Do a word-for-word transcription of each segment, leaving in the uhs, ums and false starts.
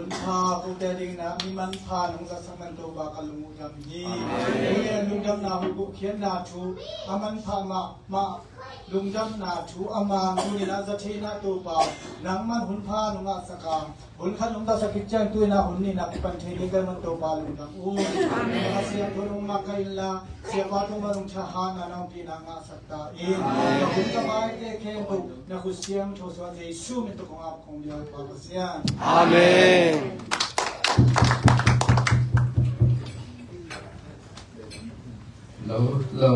Pha kote dingin ah mi manpha nong zatsak man Topa ka lung uh dam hi. Amen. Lungdamna hong koh khiatna thu a manpha mahmah, lungdamna thu a man tunin ah za thei in ah Topa nangman hun pha nong ngahsak a, hun khat nong zatsak khit ciang tu in ah hun nih in ah kipan thei ding ka hi man Topa lungdam uh. Amen. Pasian thu nong makaih inla, siapa thu mah nong thahatna nong pina ngahsak ta in. Amen. Ka hun ka maite khempeuh na khut siangtho sungah Jesu min tawh kong ap kong biak Pa Pasian. Amen. Lo, lo.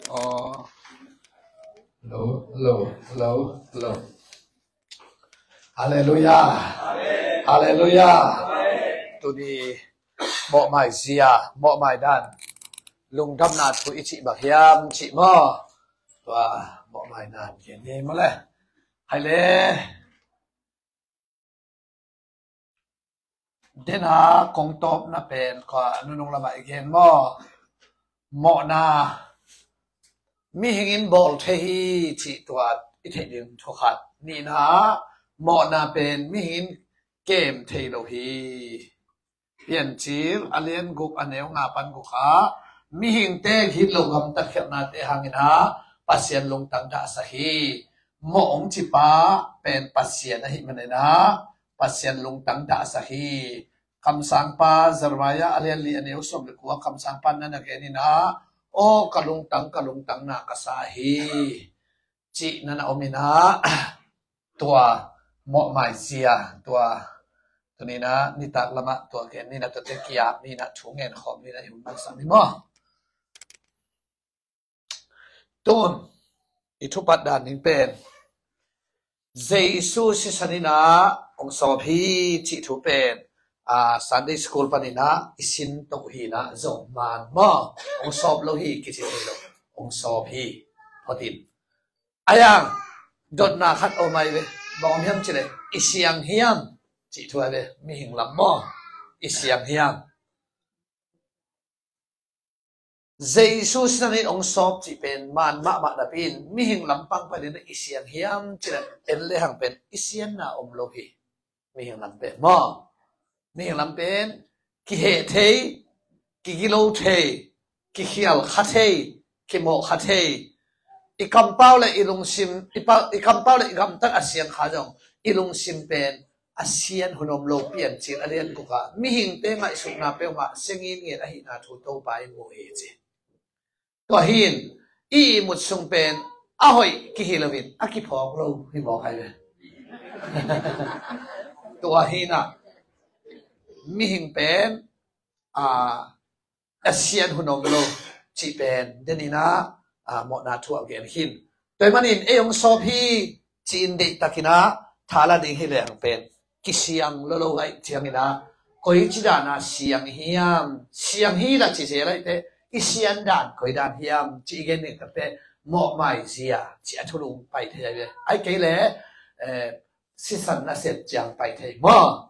Aw. Hello, hello, hello, hello. Halleluiah. Halleluiah. Tuni mawhmai zia, mawhmai dan, lungdamna thu i cih bang hiam cih maw? Tua mawhmai dan gen ni maw le. Hai le. Dena kong tawpna pen kua nunung lamah i gen maw? Mawhna mihing in bawl thei hi cih tua i theih ding thu khat. Nihna, mawhna pen mihing in kem thei lo hi. Piancil a lian guk a neu nga pan guk ah mihingte gilo gamtat khialhnate hangin ah Pasian lungtang dahsak hi. Mawh hong cipa pen Pasian ahih manin ah Pasian lungtang dahsak hi. Kamsangpa Jeremiah a lian li a neu sawm le kua, kamsangpa na na gen in ah, aw ka lungtang, ka lungtang na ka sa hi, cih na na om in ah, tua mawhmai zia, tua tuni in ah nitak lamah tua gen ni in ah, tuate kiap ni in ah, thu ngen khawm ni in ah, i hun mansak ni maw? Tun i thupat dan ding pen Jesu sisan in ah hong sawp hi cih thu pen, a, Sunday school panin ah i sin to hi in ah, zong man maw, hong sawp lo hi kici thei lo, hong sawp hi. Photin a yang dotna khat om ai ve. Bang om hiam cih leh i siang hiam cih thu ai ve. Mihing lam maw, i siang hiam? Jesu sisan in hong sawp cih pen man mahmah napi-in mihing lampang panin i siang hiam cih leh en le hang pen i sianna om lo hi. Mihing lam pen maw? Mihing lam pen kiheh thei, kigilo thei, kikhial kha thei, kimawh kha thei. I kampau le i lungsim, i pa-, i kampau le i gamtat a siang kha zong i lungsim pen a sian hun om lo. Piancil a lian guk ah mihingte ngaihsutna peuhmah sia ngitnget ahihna thu Topa in mu hi ci. Tua hi in i ihmut sung pen a hoih kihi loin a kiphawk lo hi mawk ai ve. Tua hi in ah mihing pen, a, a sian hun om lo cih pen den in ah, a, mawhna thu a gen hi in. Tua ahih manin ei hong sawp hi ci-in deihtakin ah thala ding hi leng pen kisiang lo lo ahih ciangin ah, koici dan a siang hiam? Siang hi la ci zel ahih teh i sian dan koi dan hiam ci i gen ding teh mawhmai zia ci a thulung pai thei ai ve. Ai kei leh, eh, sisan nasep ciang pai thei maw?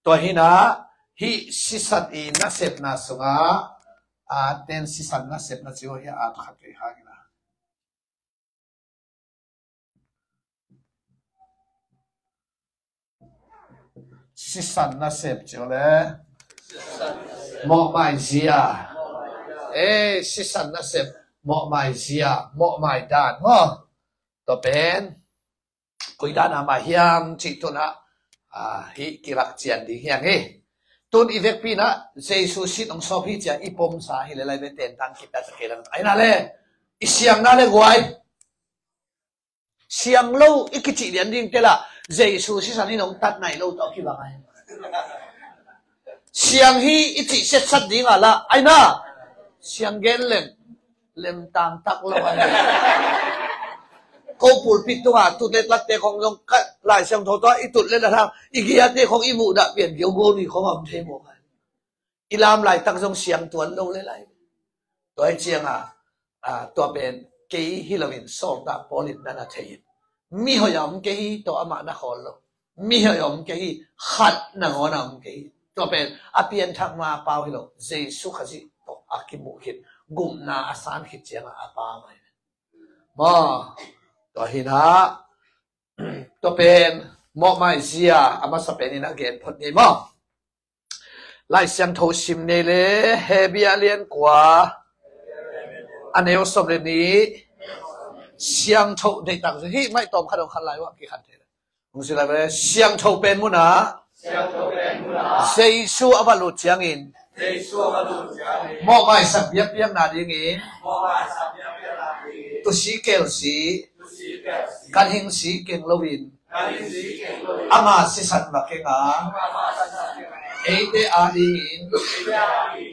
Tua hi in ah hih sisan i nasepna sungah, a, ten sisan nasepna ci uh hi a, at khat kei hang in ah. Sisan nasep ci uh le mawhmai zia. Eh, sisan nasep, mawhmai zia, mawhmai dan maw? Tua pen koi dan a mah hiam cih tun ah, a, hih kilak cian ding hi hang hi. Tun i vekpi in ah Jesu sin hong sawp hi ci-a i pomsa hi le lai ve, ten dan kipia ta kei lang. Ai na le, i siang na le guai. Siang lo i kicih lian ding te lah Jesu sisan in hong tat nai lo tawh kibang ai. Siang hi i cih setsat ding a lah ai na. Siang gen leng lemtang tak lo a hi. Ko pulpit tungah tut le tlatte khong zong ka Lai Siangtho tawh i tut le tlat hang i giate khong i muhdah pian geugaw ni khong a om thei mawk a hi. I lam laitak zong siang tuan lo le lai. Tua hi cianga, a, tua pen kei hi loin sawltak Paul in na na thei in. Mihoih a om kei hi tawh amah na khawl lo. Mihoih a om kei hi, khat nangawn a om kei hi. Tua pen a pianthak ma pau hi lo. Jesu Khazih tawh a kimuh khit, gupna a san khit cianga a pau mai. Maw, tua hi na, tua pen mawhmai zia a masa pen in a gen phot ngei maw. Lai Siangtho sim nei le, Hebru a lian kua, a neu sawm le nih, siangtho deihtak zia hi, mai tawm khat dong khat lai wah kikhan thei. Hong si lai ve, siangtho pen munah, Jesu a va lut ciangin, mawhmai sak biakpiakna dingin, tusi kelsi, ganhing si keng loin, ama sisan va keng a, eite a dingin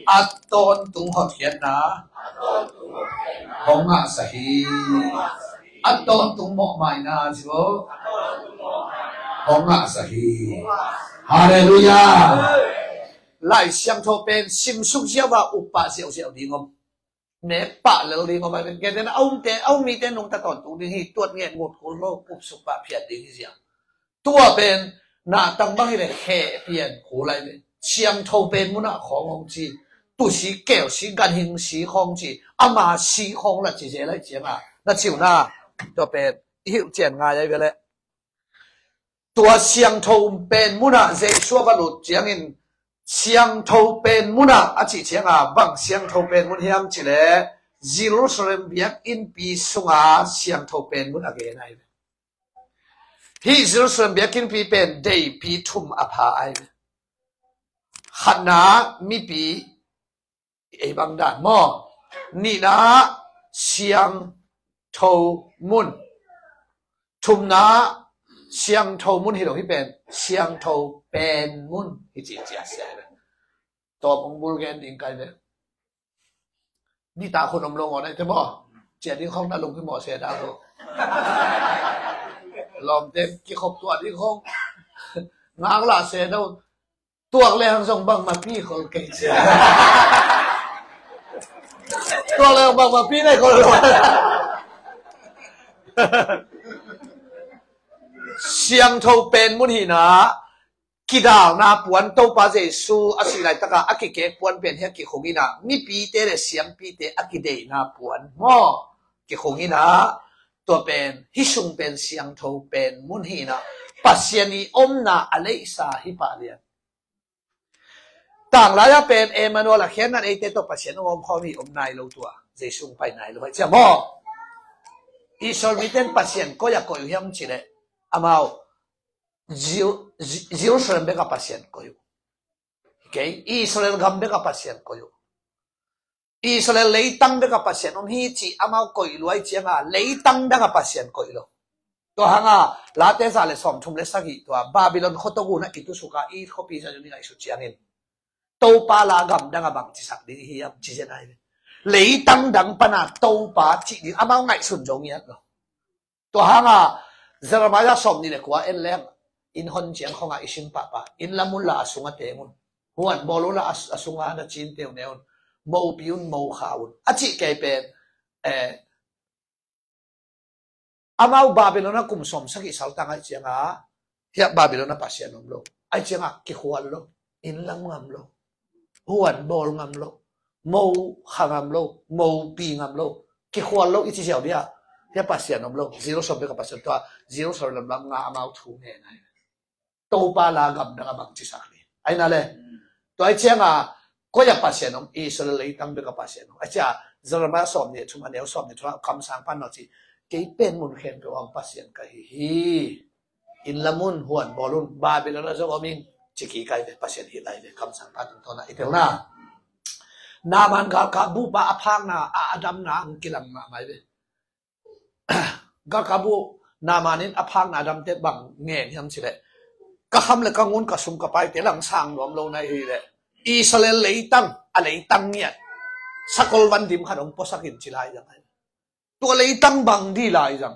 a tawntung hotkhiatna hong ngahsa hi. A tawntung mawhmaina zio hong ngahsa hi. Halleluiah. Lai Siangtho pen simsuk ziau a upah ziauziau ding om. Nek pah lel ding om a pen kei ten a umte, a um mite nungta tawntung ding hi, tuat ngen ngut kul lo, upsuk pah phiat ding hi zia. Tua pen na tang bang hi le kheh pian kul lai ve. Siangtho pen munah khawng hong ci. Tusi kelsi ganhing si khawng ci. Ama si khawng la ci zel lai cianga na ciuna. Tua pen i hilh cian ngai ai ve le. Tua siangtho pen munah Jesu a va lut ciangin siangtho pen munah a cih cianga bang siangtho pen mun hiam ci le Jerusalem biakinnpi sunga siangtho pen mun a gen ai ve. Hih Jerusalem biakinnpi pen deipi thum a pha ai ve. Khatna mipi ei bang dan maw? Nihna siangtho mun. Thumna siangtho mun hi lo hi pen siangtho pen mun hi ci cia sia hi ve. Tawp hong bul gen ding kai ve. Nita khun om lo ngaw nai te maw? Cia ding khong na lung hi maw se da ko. Lawmte kikhop tuah ding khong ngak lah se do. Tuak le hang zong bangmah pi khol kei cia. Tuak le hang bangmah pi nai khol lo. Siangtho pen mun hina, kidalna puan Topa Jesu a si laitaka a kikek puan pen hi a kikhung ina, mipite le siampite a kideihna puan maw? Kikhung ina, tua pen, hi sung pen siangtho pen mun hina, Pasian i omna a leisa hi pah lian. Tanglai a pen Emmanuel a khiatna eite tawh Pasian hong om khawm hi om nai lo tua. Jesu hong pai nai lo hai cia maw? Israel miten Pasian koi a koi uh hiam ci le amau Jeru-, Jerusalem bek a Pasian koi uh. Okay? Israel gam bek a Pasian koi uh. Israel leitang bek a Pasian om hi ci amau koih luai cianga leitang dang a Pasian koih lo. Tua hanga Late za le sawmthum le sagih tua Babylon khuatok unah i tusuka i khuapi za ni ngaihsut ciangin Topa la gam dang a bang cisak ding hi am ci zen ai. Leitang dang pana Topa ci ding amau ngaihsun zong iat lo. Tua hanga Jeremiah sawm ni le kua en leng in hon ciang khonga i sim pahpah in lam un la a sunga teng un. Huan bawl un la a, a sunga na cin teu ne un. Mopi un mo kha un. A cih kei pen eh, amau Babylon a kum sawm sagih saltang ai cianga hiah Babylon a Pasian om lo. Ai cianga kikhual lo. In lam ngam lo. Huan bawl ngam lo. Mo kha ngam lo. Mopi ngam lo. Kikhual lo i ci ziau dia. Hiah Pasian om lo. Jerusalem bek a Pasian tua. Jerusalem lam nga amau thu ngen ai. Topa la gam dang a bang cisak ni. Ai na le. Tua ai cianga koi a Pasian om Israel leitang bek a Pasian om. Ai cia Jeremiah sawm ni thum a neu sawm ni thum a kamsang pan no ci. Kei pen mun khen pe wang Pasian ka hi hi. In lam un huan bawl un Babylon a zong om in ciki kai ve Pasian hi lai ve kamsang pan tungtawna i telna. Naaman galkap bupa a phakna a a damna ang kilang mahmai ve. Galkap bu Naaman in a phakna damte bang ngen hiam ci le ka kham le ka ngun ka sum ka paite lang sang nuam lo nai hi le Israel leitang a leitang ngiat Sakol van dim khat hong puasak in ci lai zang. Tua leitang bang di lai zang.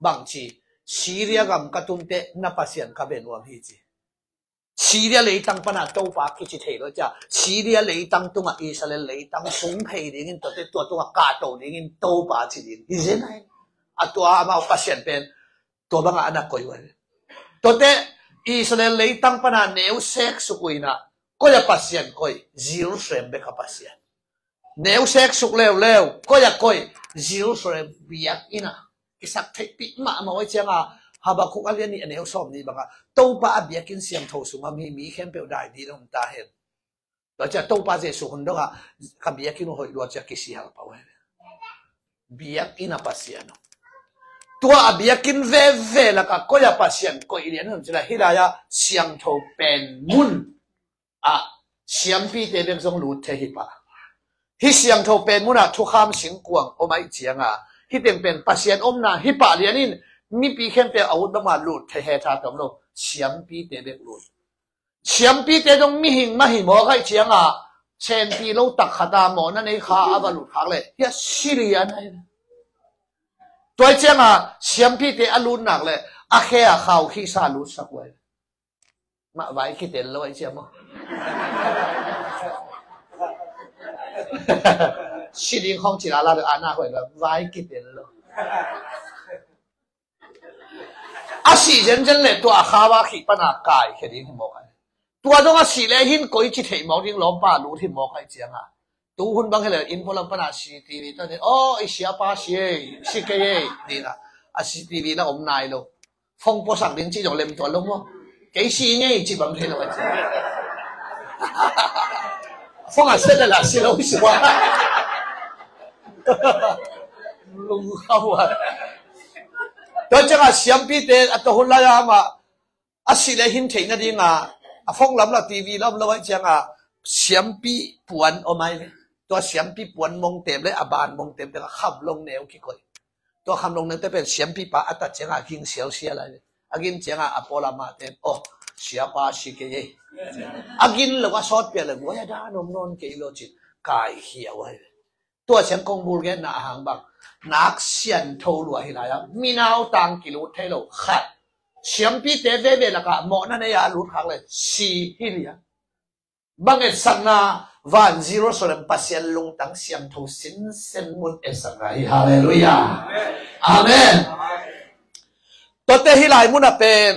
Bang ci, Syria gam ka tun teh na Pasian ka bia nuam hi ci. Syria leitang pana Topa kici thei lo cia. Syria leitang tungah Israel leitang sung phei dingin, tuate tua tungah kahto dingin Topa ci ding hi zen ai. A tua amau Pasian pen tua bangah a na koi uh ai. Tuate Israel leitang pana neu sek suk uh inah, koi a Pasian koi, Jerusalem bek a Pasian. Neu sek suk leuleu, koi a koi, Jerusalem biakinn ah kisak theihpih mahmah uh ai cianga, Habakkuk a lian nih a neu sawm nih bangah, Topa a biakinn siangtho sungah mi, mi khempeuh dai dih om ta hen. Tua cia Topa Jesuh hun dongah ka biakinn uh hoih lua cia kisial pah uh ai. Biakinn a Pasian uh. Tua a biakinn veve lakah koi a Pasian koih lian hun cila, hih lai-ah siangtho pen mun ah siampite bek zong lut thei hi pah. Hih siangtho pen munah thukham singkuang om aih cianga, hih teng pen Pasian omna hi pah lianin mipi khempeuh a ut bangmah lut thei he tha tom lo, siampite bek lut. Siampite zong mihing mah hi mawk aih cianga, senpi lo tak khata mawhna nei kha a va lut khak leh hia si lian ai. Tua aih cianga siampite a lut nak leh a khe a khau khisa lutsak uh ai. Mah vai kitel lo ai cia maw? Si ding khong cila la a na huai lo vai kitel lo. A sih zenzen le tua a khawa khih pana kai khe ding hi mawk ai. Tua dong a sih le hin koi ci theih mawk ding lawmpa lut hi mawk ai cianga. Tu hun bang hi le in pualam pana C T V ta ni, "Oh, i siapa si ei, si kei ei," nina. A C T V na om nai lo. Fong puasak ding ci zong lem tuan lo maw? Kei si ngei ci bang thei lo a ci. Fong a set le la si lo si wa. Lung khau a. Tua cianga siampite a tua hun lai-a amah a sih le hin theih nadinga a fong lam la T V lam lo ai cianga siampi puan om ai ve. Tua siampi puan mongtem le a ban mongtem tengah khamlong neu kikoih. Tua khamlong neute pen siampipa a tat cianga ging siausial ai ve. A gin cianga a pawl a mahte in, "Oh, siapa si kei ei." A gin lo a sawt piak le guai a dan om nawn kei lo cin kaikhia uh ai ve. Tua siang kong bul genna a hang bang nak siangtho lua hi lai-a, minautang kilut thei lo khat. Siampite veve lakah mawhna nei-a a lut khak le si hi lian. Bang etsakna, van Jerusalem Pasian lungtang siangtho sinsen mun etsakna hi. Halleluiah. Amen. Tuate hih lai munah pen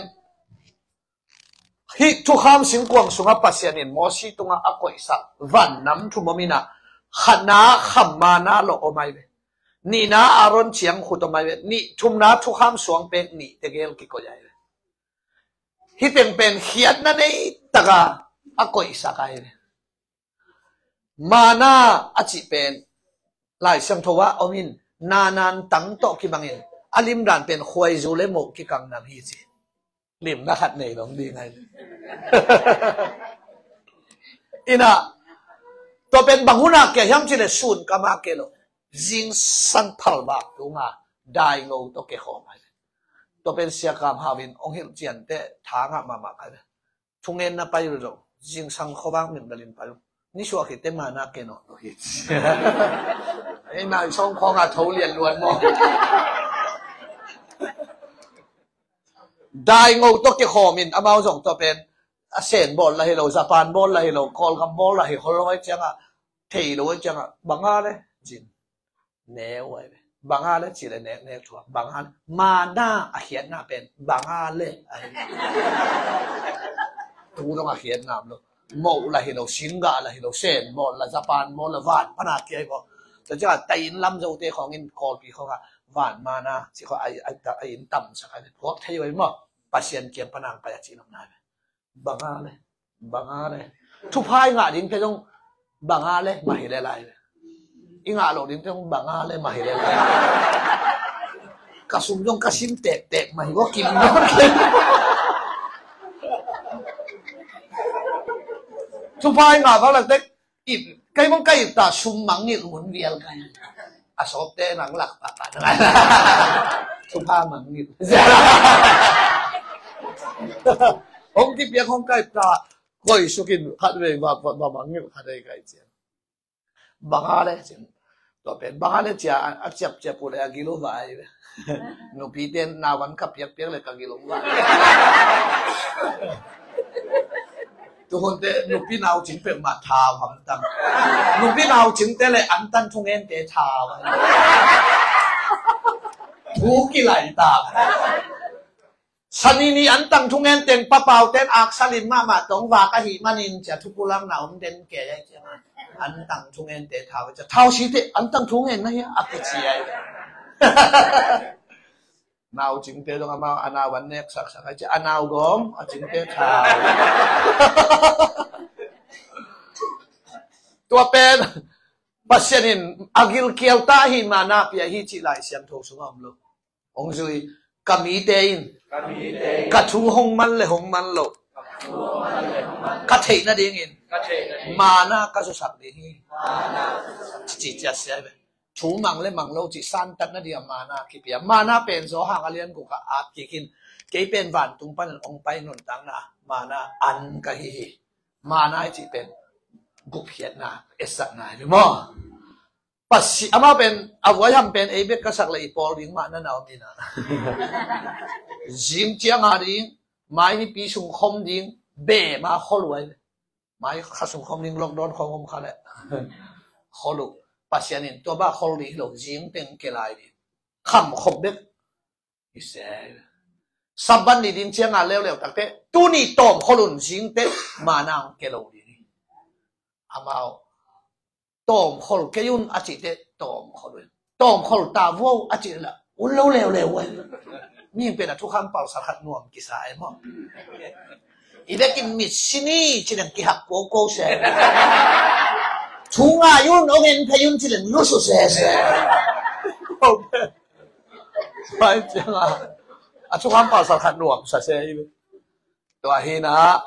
hih thukham singkuang sungah Pasian in Mosi tungah a koihsak van nam thum om inah, khatna kham manna lo om ai ve. Nihna Aaron ciang khut om ai ve. Nih thumna thukham suang pek nih tegel kikoih ai ve. Hih teng pen khiatna nei taka a koihsak ai ve. Manna a cih pen Lai Siangtho ah om in, nanan tang tawh kibangin a limdan pen khuaizu le moh kikang nam hi ci. Limna khat nei dong ding ai. Inah tua pen bang hunah kia hiam cih le sun kamah kia lo, zingsang phalvak tunga daingo tawh kia khawm ai. Tua pen siakam hau in ong hilh ciante thangah mahmah ai. Thungen na pai uh lo, zingsang khuavak mil dalin pai uh. Nisuah khit teh manna ken aw lo hi. Ei nai sawng khawngah tho lian luan maw? Daingo tawh kikhawm in amau zong tua pen a Sen bawl la hi lo, Japan bawl la hi lo, Kawlgam bawl la hi, holoi ciangah thei lo ciangah banga le cin. Neu ai ve. Banga le cile nek nek thua. Banga le. Manna a khiatna pen banga le ai ve. Tu dong a khiatna lo. Moh la hi lo, singgah la hi lo, Sen bawl la, Japan bawl la, van pana kiai bawl. Tua ciangah tai in lam zote khawngin Kawlpi khawngah van manna ci khawng a inn tamsak ai ve. Phuak thei uh ai maw? Pasian kiang pana pai a ci lam nai ve. Banga le, banga le. Thupha i ngah ding te zong banga le mah hi le lai ve. I ngah lo ding te zong banga le mah hi le lai. Ka sum zong ka sim tektek mah hi, ka kim nawn kei. Thupha i ngah bang lak tek, ip, kei bang ka ip ta sum mangngilh hun vial kai. A sawpte nang lak pah pah nang. Thupha mangngilh. Hong kipiak hong ka ip ta, koi sukin khat vei va, va, va mangngilh khat vei kai cian. Bang a le cin. Tua pen bang a le cia a, a ciapciap uh le a gil uh vai ve. Nupite nauan ka piakpiak le ka gil uh vai. Tuhunte nupi nau cing peuhmah thau hamtang. Nupi nau cingte le antan thungente thau. Thu kilai ta. Sani ni antang thungen teng papauten aksalim mahmah tong vak ahih manin cia thupulang na om den kei ai cia. Antang thungen te thau cia. Thau si te antang thungen na hia a kici ai. Nau cingte dong amau a nau an nek saksak ai cia. A nau gom a cingte thau. Tua pen Pasian in a gilkial ta hi mana pia hi cih Lai Siangtho sungah om lo. Hong zui, ka mite in, ka mite in, ka thu hong man le hong man lo, ka thu hong man le hong man lo, ka theih nadingin, ka theih nadingin, mana ka zusak ding hi. Mana ka zusak ding hi. Cici cia sia ve. Thu mang le mang lo cih santat nading a mana kipia. Mana pen Johan a lian guk ah at kik in. Kei pen vantung panin hong pai nuntakna mana an ka hi hi. Mana i cih pen gupkhiatna, etsakna hi maw? Pasi, amau pen, a vuai ham pen, ei bek ka sak le i pawl ding mah na na om ina. Zing ciang a ding, mai nipi sung khom ding, be ma khol uai. Mai kha sung khom ding, lockdown khom om kha le. Khol uh, Pasian in, tua ba khol ding hi lo, zing teng ke lai ding. Kham khop bek. I se. Sabbath ni ding ciang a leuleu takte, tuni tawm khol un zing te, mana hong ke lo ding. Amau. Tawm khol kei un a cih te tawm khol un. Tawm khol ta vuau a cih la un lo leuleu ai. Mi pen a thukham palsat khat nuam kisa ai maw. I bekin mit sini ci dang kihak koko se. Thu ngai un ong en phei un ci dang lusu se se. Pai ciang a. A thukham palsat khat nuam sa se i. Tua hi na,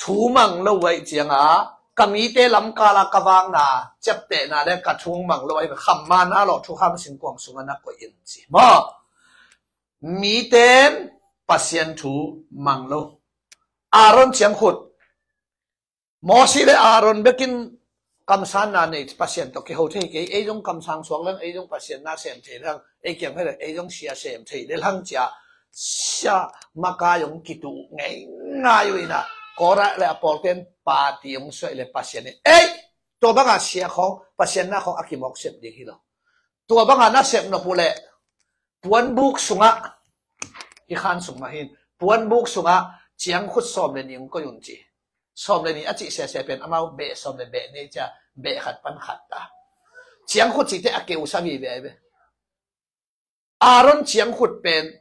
thu mang lo vai ciang a, ka mite lamkal a ka vakna, ciaptehna le ka thu mang lo vai, kham mana lo thukham singkuang sung a na koih in ci. Maw? Miten Pasian thu mang lo. Aaron ciangkhut. Mosi le Aaron bekin kamsanna nei Pasian tawh kiho thei kei, ei zong kamsang suak leng, ei zong Pasian na sem thei leng, ei kiang hei leng, ei zong sia sem thei le leng cia, sia makai zong kitu ngei ngai uh ina, Kora le a pawlten party zong suai le Pasian in, ei, tua banga sia khong, Pasian na khong a kimawk sep ding hi lo. Tua banga na sep nop uh le, puanbuk sungah, hi khan sung mah hin, puanbuk sungah ciangkhut sawm le nih hong koih un ci. Sawm le nih a cih sese pen amau beh sawm le beh nei cia, beh khat pan khat ta. Ciangkhut cihte a keu sa vive ai ve. Aaron ciangkhut pen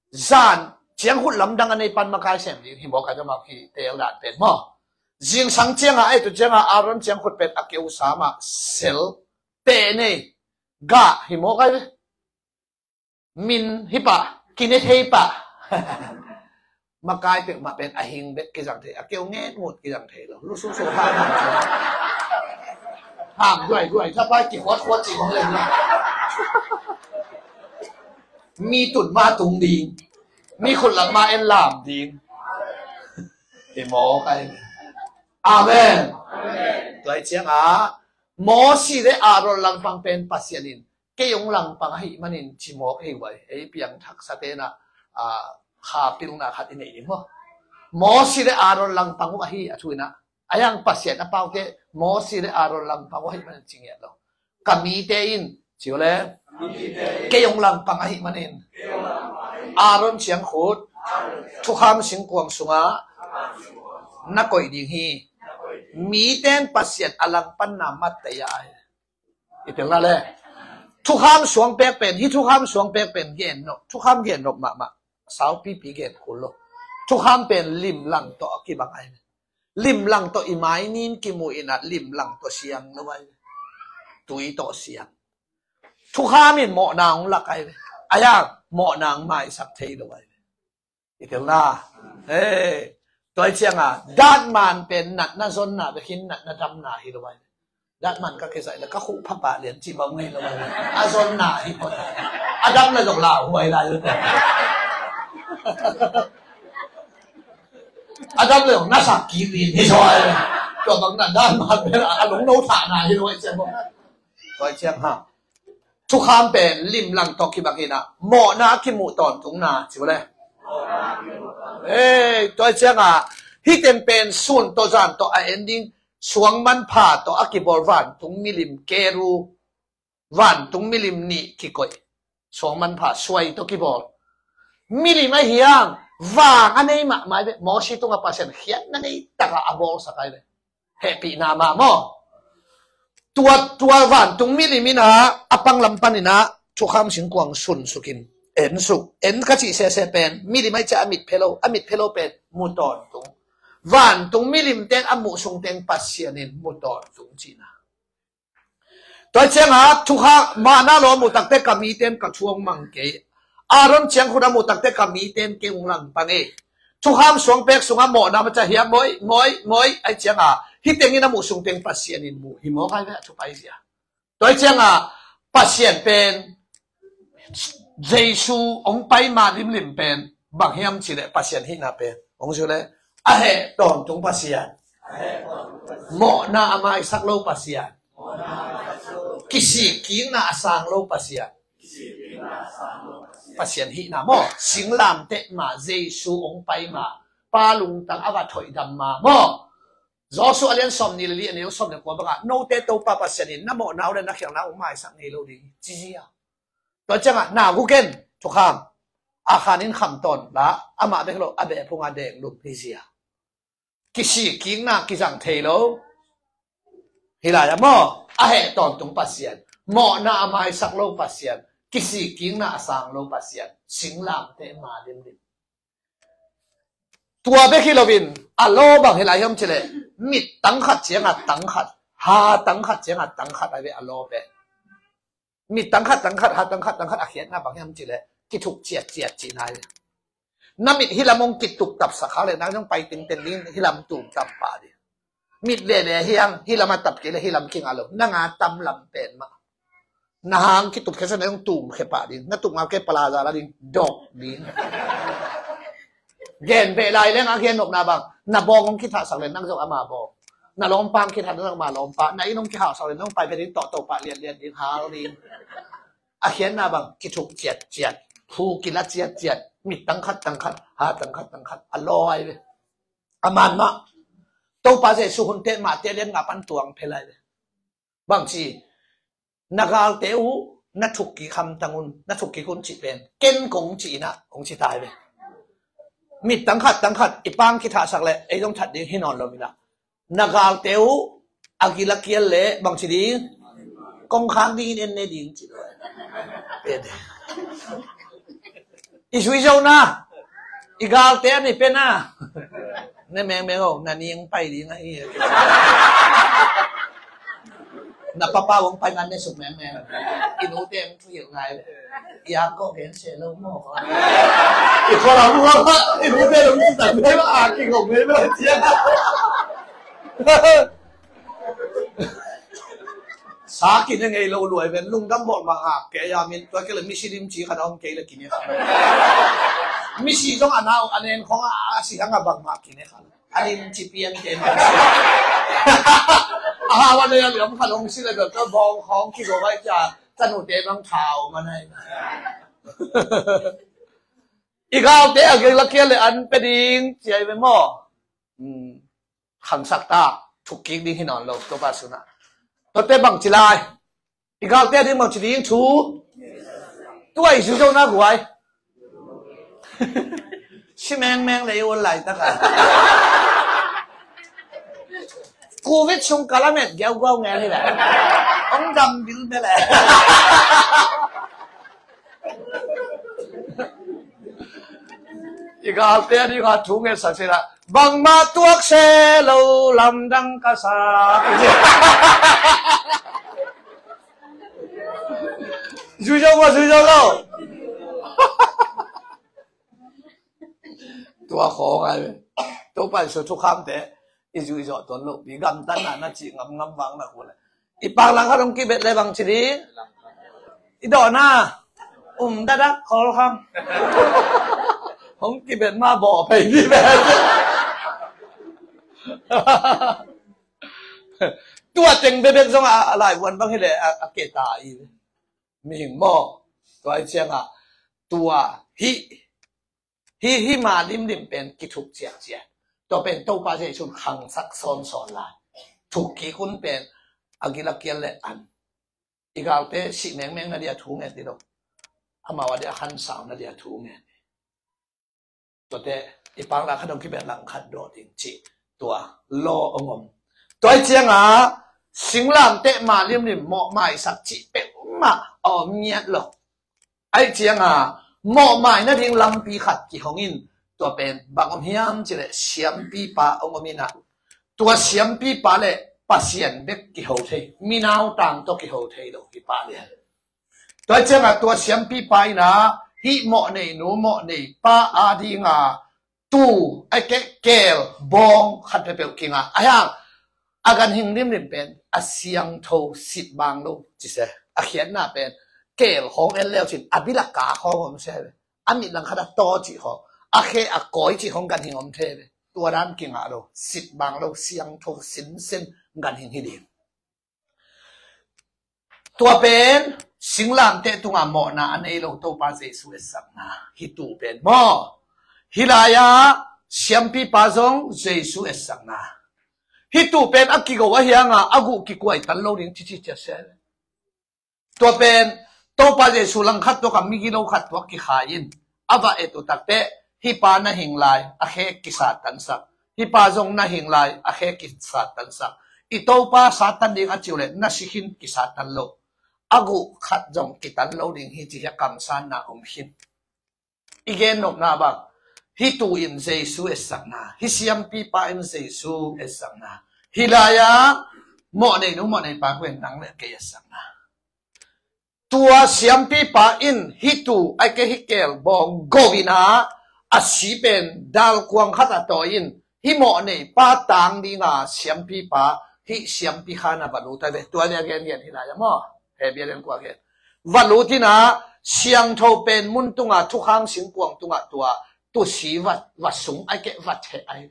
zan, ciangkhut lamdang a nei pan makai sem ding hi mawk a dama hi tel dan pen maw. Zingsang cianga ai tu cianga Aaron ciangkhut pen a keu sa mah sel, peh nei, gah hi mawk ai ve. Min hi pah, kine thei pah. Makai peuhmah pen a hing bek kizang thei, a keu nget ngut kizang thei lo. Lususu ham ham. Ham duai duai, thapai kikhuat khuat cih hong leng lo. Mi tun ma tung ding. Mi khut lam ma en lam ding. I mawk ai. Amen. Tua i ciang a, Mosi le Aaron langpang pen Pasian in kei hong langpang ahih manin ci mawk hi uai. Ei piangthaksa tenah, a, kha pilna khat i nei ding maw. Mosi le Aaron langpang uh ahi a thu inah. A yang Pasian a paute Mosi le Aaron langpang uh ahih manin ci ngiat lo. Ka mite in, ci uh le, kei hong langpang ahih manin. Aaron ciangkhut, thukham singkuang sungah, na koih ding hi. Miten Pasian a langpanna mat tei a ai. I tel na le. Thukham suang pek pen, hi thukham suang pek pen gen nop, thukham gen nop mahmah. Saupipi gen kul lo. Thukham pen limlang tawh a kibang ai. Limlang tawh i mai nin kimu inah limlang tawh siang lo ai. Tui tawh siang. Thukham in mawhna hong lak ai. Ai a, mawhna hong maisak thei lo ai. I tel na. Hei. Tua i cianga, datman pen natna zonna bekin natna damna hi lo ai. Datman ka kizaih le ka khuh phapah lian cih bang ngei lo ai. A zonna hi pon. A dam le zong lauhuai lai lo. A dam le zong na sak kik lian hi zaw ai. Tua bang na dan mah pen a lungno thahna hi lo, ahih ciang maw. Tua ahih ciang ha, thukham pen limlang tawh kibang hi na, mawhna kimuh tawntungna ci uh le. Ei, tua ahih ciang a, hih teng pen sun tawh zan tawh a en ding, suang manpha tawh a kibawl vantung milim, keru, vantung milim nih kikoih, suang manpha suai tawh kibawl. Milim ahi hang, vang a nei mahmah ahi ve. Mosi tungah Pasian khiatna nei takah a bawlsak ahi ve. Hehpihna mah maw. Tua, tua vantung milim in ah, a panglam panin ah thukham singkuang sunsuk in, ensuk. En ka cih sese pen milim ahih ciang a mit phe lo, a mit phe lo pen mu tawntung. Vantung milim teng a muh sung teng Pasian in mu tawntung cihna. Tua ciangah thukham, manna law a muh takte ka mite in ka thu hong mang kei. Aaron ciangkhut a muh takte ka mite in kei hong langpang ei. Thukham suang pek sungah mawhna maca hiam, moi, moi, moi, ahih ciangah hih tengin a muh sung teng Pasian in mu hi mawk ahi ve, a thu pai zia. Tua ciangah Pasian pen Jesu hong pai ma limlim pen bang hiam cih leh Pasian hihna pen hong zui leh a heh tawntung Pasian, mawhna a maisak lo Pasian, kisik kikna a sang lo Pasian. Pasian hihna maw, singlamteh ma, Jesu hong pai ma, Pa lungtang a va thoihdam ma maw. Joshua a lian sawmnih le li, a neu sawm le kua bangah, note Topa Pasian in na mawhna uh le na khialhna uh maisak ngei lo ding, ci zia. Tua ciangah na guk en, thukham, Akhan in kham tawn la, amah bek lo, a beh phungah deng lum hi zia. Kisik kikna kizang thei lo. Hi lai ah maw, a heh tawntung Pasian, mawhna a maisak lo Pasian, kisik kikna a sang lo Pasian, singlamteh ma limlim. Tua bek hi loin a law bang hi lai hiam cih leh, mit tang khat ciangah tang khat, ha tang khat ciangah tang khat ahi ve a law pen. Mit tang khat tang khat, ha tang khat tang khat a khiatna bang hiam cih leh, kithuk ciatciat cihna hi. Na mit hih lam hong kituk tapsak khak leh nang zong pai tingten ding, hih lam tum tam pah ding. Mit lele hi hang, hih lam a tap kei leh hih lam kingah lo, nang a tam lam pen mah. Na hang kitup khia sa na zong tum khia pah ding, na tup ngau kei palaza la ding, dok ding. Gen beh lai leng a gen nopna bang, na bawng hong kithahsak leh nang zong ama bawng, na lawmpa hong kithah nang zong ama lawmpa, na inn hong kihausak leh nang pai pia ding, tawh to pah liatliat ding, hal ding. A khiatna bang, kithuk ciatciat, phu kila ciatciat, mit tang khat tang khat, ha tang khat tang khat, a law ahi ve. A man mah. Topa Jesu hun teh mah teh lian nga pan tuang phe lai ve. Bangci, na galte uh na thuk kik hamtang un, na thuk kik un cih pen ken kong cih inah hong ci tai ve. Mit tang khat tang khat i pang kithahsak leh ei zong that ding hi nawn lo inah. Na galte uh a gil a kial leh bangci ding, kong khak dingin en ne ding ci lo. I zui zo na, i galte a ni pen a, ne mengmeng o, na ning pai ding ahi. Na papa hong pai ngan ne suk mengmeng. I nute hong thuhilh ngai. I ang ko gen se lo maw. I khualam hong, i nute hong thutak ne ma a kingong ne ma ciang. Sa kine ngei lo luai ven, lungdam bawl mah ngak kei a min, tua kei le misi lim ci khat a om kei le kine khat. Misi zong a nau a nen khong a, a si hang a bang mah kine khat. A lim ci pian kei mah. A hau a nei a liam khat hong si le bel ka bawng khong kigo vai cia, ka nute bang thau ma nei. I galte a gei la kia le an pe ding ci ai ve maw. Hmm. Khangsak ta, thuk kik ding hi nawn lo, Topa sunah. Tuate bangci lai. I galte ding bangci ding thu. Tua i zuzona guai. Si mengmeng le i ul lai taka. Covid sung kalamet giau guau ngen hi le. Ong dam bil bele. I galte a ding a thu ngetsak sila bangmah tuak se lo lamdang ka sa. Zui zo maw, zui zo lo. Tua khawng ai ve. Topa Jesu thukhamte i zuih zawh tuan lohpi, gamtatna na cih ngamngam vang na kul ai. I paklang khat hong kibet le bang ci ding? I dawhna um dadak khawl khang. Hong kibet ma bawh pei dih ve. Tua teng bebek zong a, a laivuan bang hileh a, a keta i mihing maw. Tua i ciangah tua hih hih hih ma limlim pen kithuk ciakciak. Tua pen Topa Jesuh in khangsak sawnsawn lai. Thuk kik un pen a gil a kial le an. I galte sih mengmeng na dia thu ngen ti lo. Amau a dia khansau na dia thu ngen. Tuate i pangla khat hong kibet lang khat dawh ding cih tua law hong om. Tua i ciangah singlamteh ma limlim mawhmaisak cih peuhmah a om ngiat lo. Aih cianga mawhmai nading lampi khat kihong in, tua pen bang om hiam cileh siampipa hong om inah, tua siampipa le Pasian bek kiho thei, minautang tawh kiho thei lo hi pa lian. Tua cianga tua siampipa inah hih mawhnei nu mawhnei pa a dinga tu a keh keel bawng khat peuhpeuh kinga a hiang a ganhing limlim pen a siangtho sit bang lo cise. A khiatna pen keel hong en leu cin a bil a kak hong om se ve. A mit langkhat a taw cih hong, a khe a kawi cih hong ganhing om thei ve. Tua dan kinga lo, sit bang lo, siangtho sinsen ganhing hi ding. Tua pen singlamteh tungah mawhna a nei lo Topa Jesu etsakna hi tu pen maw. Hi lai-ah siampipa zong Jesu etsakna hi tu pen a kigo a hianga a guh kikuai tan lo ding cici cia se. Tua pen Topa Jesu langkhat tuakah migilo khat tuak kikhai in a va et uh takteh hih pa na hing lai a khe kisat tansak, hih pa zong na hing lai a khe kisat tansak. I Topa satan ding a ciu le na sikhin kisat tan lo. A guh khat zong kitan lo ding hi ci hi a kamsanna om khin. I gen nopna bang hi tu in Jesu etsakna, hi siampipa in Jesu etsakna hi lai-ah mawhnei nu mawhnei pa kuen nang le kei etsakna. Tua siampipa in hi tu a keh hi keel bawng go inah a si pen dalkuang khat a tawi in hi mawhnei pa tang dinga siampipa hih siampi khan a va lut a ve. Tua le a gengen hi lai-ah maw. Hebia den kua gen va lut inah siangtho pen mun tungah thukhang singkuang tungah tua tusi va, va sung a keh va theh a hi.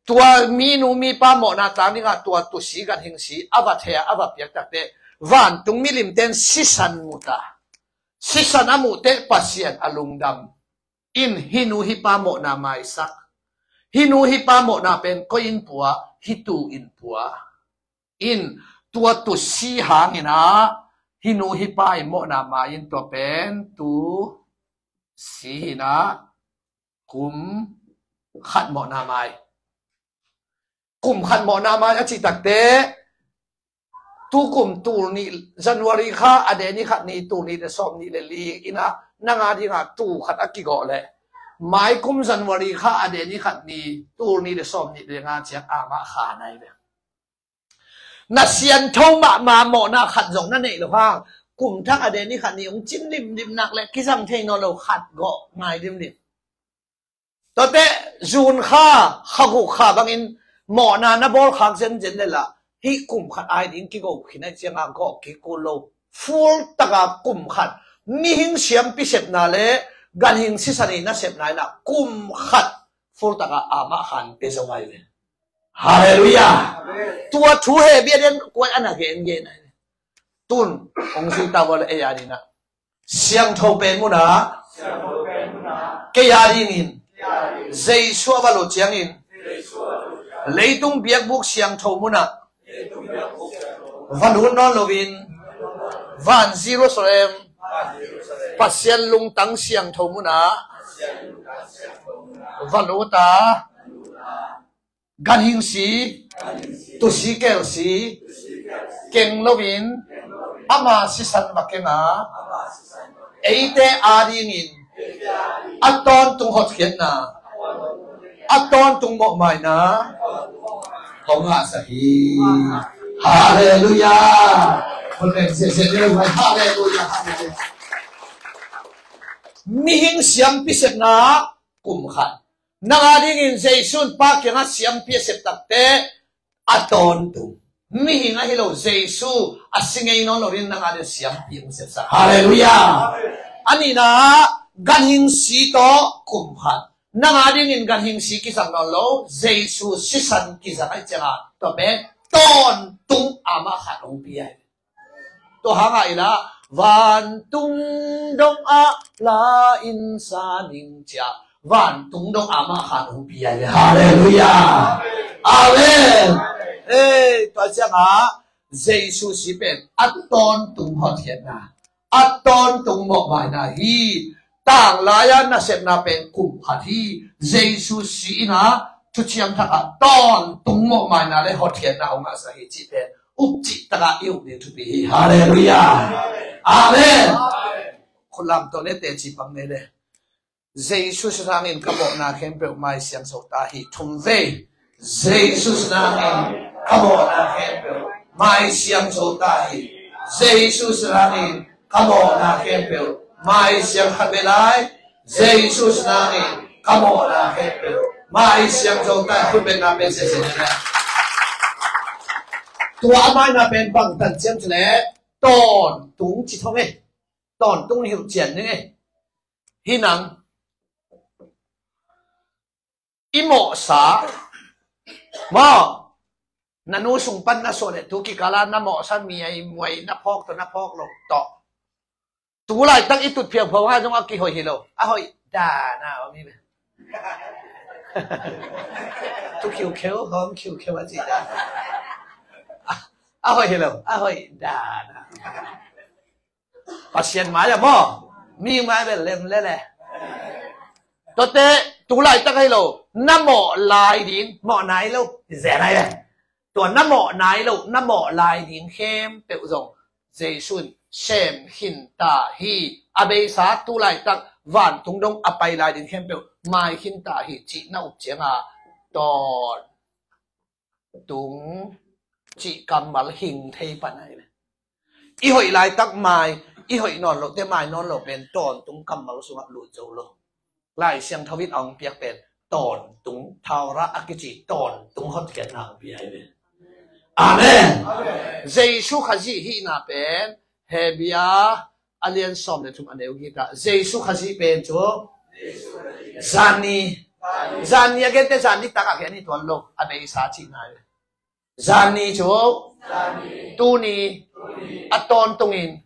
Tua minu mipa mawhna tang dingah tua tusi ganhing si a va theh a, a va piak takteh vantung milimten sisan muta. Sisan a muhteh Pasian a lungdam in hi nu hi pa mawhna maisak. Hi nu hi pa mawhna pen koi in pua, hi tu in pua. In tua tusi hangin ah hi nu hi pa in mawhna mai in tua pen tusi hinah kum khat mawhna mai. Kum khat mawhna mai a cih takteh tukum tul nih January kha a deni khat ni tul nih le sawm nih le li inah nang a dingah tu khat a kigawh leh maikum January kha a deni khat ni tul nih le sawm nih le nga ciang amah kha nai ve. Na siangtho mahmah mawhna khat zong na neih lo hang kum thak a deni khat ni hong cin limlim nak le kizang thei nawn lo khat gawh ngai limlim. Tuate June kha, kha guk kha bangin mawhna na bawl khak zenzen le lah hih kum khat ai ding kigo khin ai cianga gawh kik kul lo. Full taka kum khat mihing siampi sepna le ganhing sisan i na sepna inah kum khat full taka amah khan pe zo ngai ve. Halleluiah. Tua thu Hebia den kuai a na gengen ai. Tun hong zui ta ua le ei a dinah siangtho pen munah kei a dingin Jesu a va lut ciangin leitung biakbuk siangtho munah va lut nawn loin van Jerusalem Pasian lungtang siangtho munah va lut a ganhing si, tusi keel si keng loin ama sisan va keng a eite a dingin a tawntung hotkhiatna, a tawntung mawhmaina hong ngahsak hi. Halleluiah. Halleluiah. Mihing siampi sepna kum khat nang a dingin Jesu in Pa kiangah siampi a sep takteh a tawntung mihing ahi lo Jesu a si ngei nawn loin nang a ding siampi hong sepsak. Halleluiah. A nihna ah ganhing si tawh kum khat nang a dingin ganhing si kizang nawn lo Jesu sisan kizang ai cianga tua pen tawntung amah khat hong pia hi. Tua hangah i la, vantung dongah la in sa ning ci-a, vantung dongah amah khat hong pia hi. Halleluiah. Amen. Ei, tua ciangah Jesu si pen a tawntung hotkhiatna, a tawntung mawhmaina hi. Tanglai-a nasepna pen kum khat hi. Jesu si in a, thuciam thak a tawntung mawhmaina le hotkhiatna hong ngahsak hi cih pen upcih takah i up ding thupi hi. Halleluiah. Amen. Khutlam tawh le teci pang ne le. Jesu sinangin ka mawhna khempeuh mai siangso ta hi. Thum vei. Jesu sinangin ka mawhna khempeuh mai siangso ta hi. Jesu sinangin ka mawhna khempeuh mai siang khat vei lai. Jesu sinangin ka mawhna khempeuh mai siangso ta hi. Khut bengna pen sese ne. Tua a maina pen bang tan ciam ci le tawntung ci thong e. Tawntung hilh cian ning e. Hi nang, i mawhsa maw, na nu sung pan na suah le tu kikala na mawhsa mi a i muai na phawk tawh na phawk lo tawh. Tu laitak i tut phiauphau ha zong a kihoih hi lo. A hoih dan a om hi ve. Tu khiukheu hawm khiukheu a ci dan. A, a hoih hi lo, a hoih dan a. Pasian mai a maw, mi mai bel lem lele. Tuate tu laitak ahi lo, na mawh lai ding, mawh nai lo, zen ai le. Tua na mawh nai lo, na mawh lai ding khempeuh zong Jesu in sem khin ta hi. A beisa tu laitak vantung dong a pai lai ding khempeuh mai khin ta hi cih na up cianga tawn tung cih kammal hing thei pan ahi ve. I hoih laitak mai, i hoih nawn lote mai nawn lo pen tawntung kammal sungah lut zo lo. Lai Siangtho in a hong piak pen tawntung, Torah a kici tawntung hotkhiatna hong pia ahi ve. Amen. Jesu Khazih hihna pen Hebru a lian sawm le thum a neu gita. Jesu Khazih pen cu zanni. Zanni a gente zanni takah gen hi tuan lo. A beisa cihna hi. Zanni cu tuni a tawntungin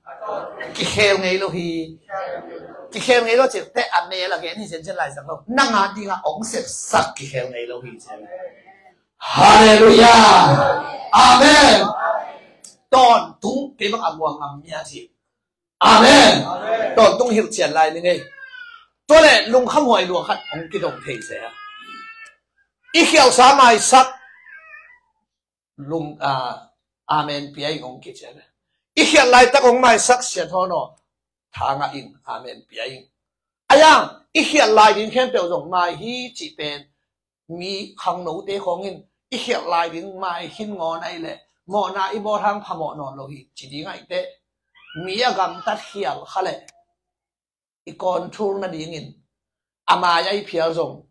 kikhel ngei lo hi. Kikhel ngei lo cih teh a mel a gen hi zenzen lai zang lo. Nang a dingah ong sepsak kikhel ngei lo hi. Halleluiah. Amen. Tawntung kei bang a muang ngam mia cih. Amen. Tawntung hilhcian lai ning ei. Tua le lungkham huai lua khat hong kidong thei se a, i khialsa maisak lung, a, amen pia in hong kician a, i khial laitak hong maisak sian hawn aw, thangah in amen pia in. A yang i khial lai ding khempeuh zong mai hi cih pen mi khangnote khawngin i khialh lai ding mai khin ngawn ahi leh mawhna i bawl hang phamawh nawn lo hi ci ding ahi teh, mi a gamtat khial kha leh i control nadingin a mai ahi phial zong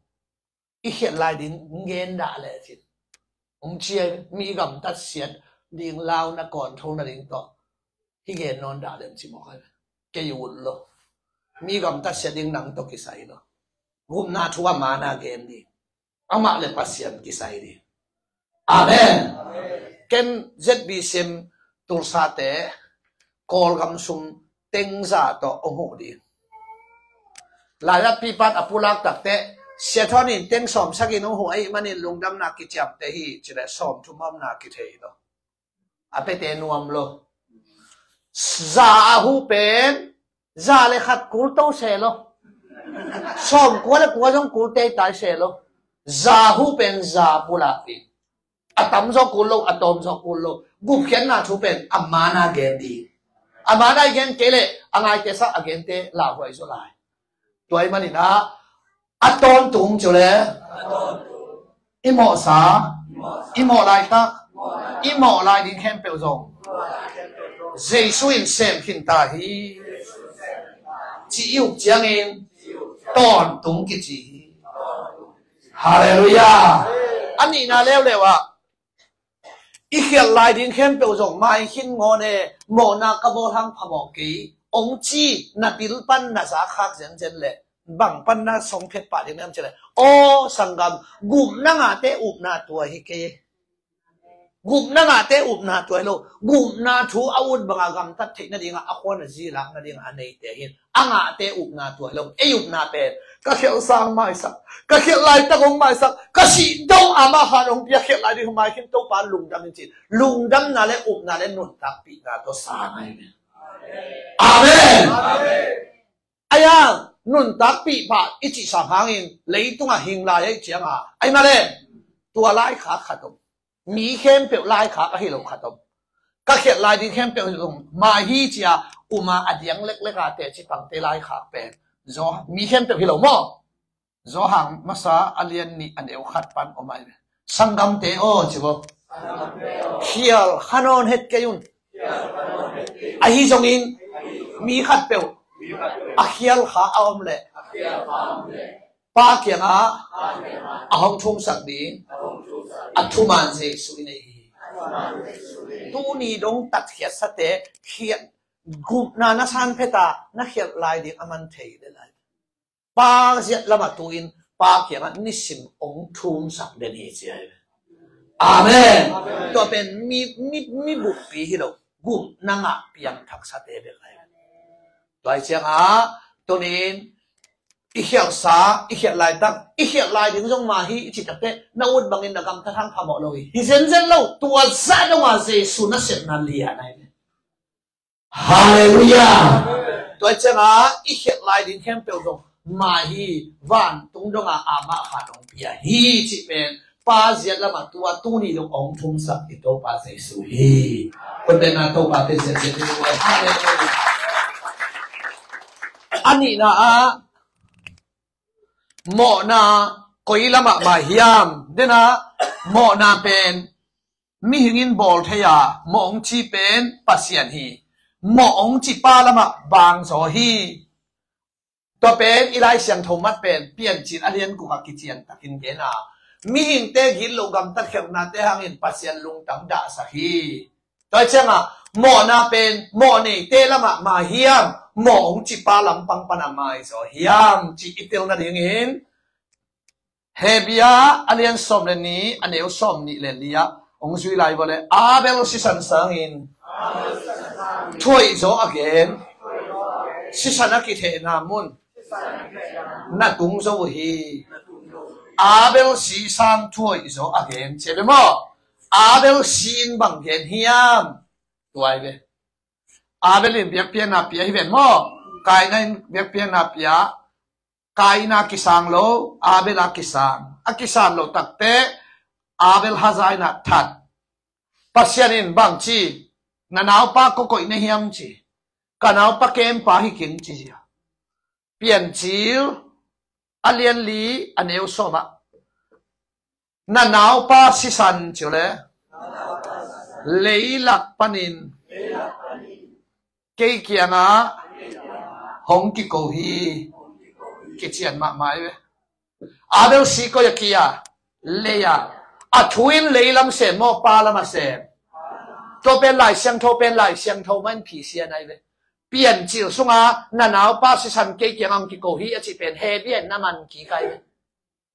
i khialh lai ding gen dah leh cin. Hong cia mi gamtat siat ding lau na control nading tawh hi gen nawn dah lem ci mawk ahi. Kei ut lo. Mi gamtat siat ding nang tawh kisai lo. Gupna thu a mana gen ding. Amah le Pasian kisai ding. Amen. Ken Z B C M Tulsa te Kawlgam sung tengza tawh hong huh ding. Laiat pipat a pulak takte siathawn in teng sawm sakin hong huh ahih manin lungdamna kiciamte hi cileh sawm thum omna kithei lo. A pete nuam lo. Za a huh pen za le khat kul to se lo. Sawm kua le kua zong kul tei tai se lo. Za huh pen za pulak ding. A tamzaw kul lo, a tawmzaw kul lo. Gupkhiatna thu pen a mana gen ding. A mana i gen kei leh a ngaite sah a gente lauhuai zaw lai. Tua ahih manin ah a tawntung cu le i mawhsa, i mawh laitak, i mawh lai ding khempeuh zong Jesu in sem khin ta hi. Ci i uk ciangin tawntung kici hi. Halleluiah. A nihna leuleu ah i khialh lai ding khempeuh zong mai khin ngawn e, mawhna ka bawl hang phamawh kei. Hong ci na bil pan na za khak zenzen leh bang pan na song phet pah ding na om ci leh, aw sanggam, gupna ngate upna tua hi kei. Gupna ngahte upna tua hi lo. Gupna thu a ut banga gamtat theih nadinga a khuan a zi lak nadinga a neite hin a ngahte upna tua hi lo. Ei upna pen ka khialh sang maisak, ka khialh laitak hong maisak, ka sih dong amah khat hong pia, khialh lai ding hong mai khin Topa lungdam in ci. Lungdamna le upna le nuntakpihna tawh sang ahi ve. Amen. Ahi hang nuntakpih pah i cih sang hangin leitungah hing lai ahi cianga ahi mah le tua laikhak khat om. Mi khempeuh laikhak ahi lo khat om. Ka khialh lai ding khempeuh hi lo, mah hi cia uma a diang leklek a teci pangte laikhak pen Johan, mi khempeuh hi lo maw? Johan masa a lian nih a neu khat pan om ahi ve. Sanggamte aw ci bo. Khial kha nawn het kei un. Ahi zongin mi khatpeuh a khial kha a om leh Pa kiangah a hong thumsak ding a thuman Jesuh i nei hi. Tuni dong tatkhiatsate khial gupna na san pheta na khialh lai ding a man thei le lai. Pa ziat lamah tu-in Pa kiangah nisim hong thumsak den hi ci ahi ve. Amen. Tua pen mi, mi, mi buppi hi lo. Gupna ngah piangthaksate bek ahi ve. Tua hi ciangah tunin i khialhsa, i khialh laitak, i khialh lai ding zong mah hi i cih takteh na ut bangin na gamtat hang phamawh lo hi. Hi zenzen lo, tua zah dongah Jesuh nasepna lian ahi ve. Halleluiah. Tua hi ciangah i khialh lai ding khempeuh zong mah hi, vantung dongah amah khat hong pia hi cih pen Pa ziat lamah tua tuni dong hong thumsak i Topa Jesuh hi. Khutbetna Topa te ziatziat hi. Halleluiah. A nihna ah mawhna koi lamah mah hiam? Dena mawhna pen mihing in bawl thei a, mawh hong ci pen Pasian hi. Mawh hong ci Pa lamah bang zaw hi. Tua pen i Lai Siangtho mat pen Piancil a lian gukah kician takin gen a, mihingte gitloh gamtat khialhnate hangin Pasian lungtang dahsak hi. Tua hi ciangah mawhna pen mawh neite lamah mah hiam, mawh hong ci Pa lampang pana mai zaw hiam cih i tel nadingin Hebru a lian sawm le nih a neu sawm nih le li ah hong zui lai vawleh Abel sisan sangin thuhoih zaw a gen sisan a kithehna mun na tung zo uh hi. Abel si sang thuhoih zaw a gen ci ve maw? Abel si in bang gen hiam? Tua hi ve. Abel in biakpiakna pia hi ven maw? Kaina in biakpiakna pia. Kaina kisang lo, Abel a kisang. A kisang lo takte Abel haza in a that. Pasian in bang ci? Na naupa kua koih na hiam ci. Ka naupa kempa hi keng ci zia. Piancil a lian li a neu sawm ah na naupa sisan ci uh le leilak panin kei kiangah hong kiko hi. Kician mahmah hi ve. Abel si koi a ki a? Lei a. A thu in leilam sem maw, Pa lamah sem? Tua pen Lai Siangtho pen Lai Siangtho mah in phisian ahi ve. Piancil sunga na naupa sisan kei kiangah hong kiko hi a cih pen Hebru in na man kik ahi ve.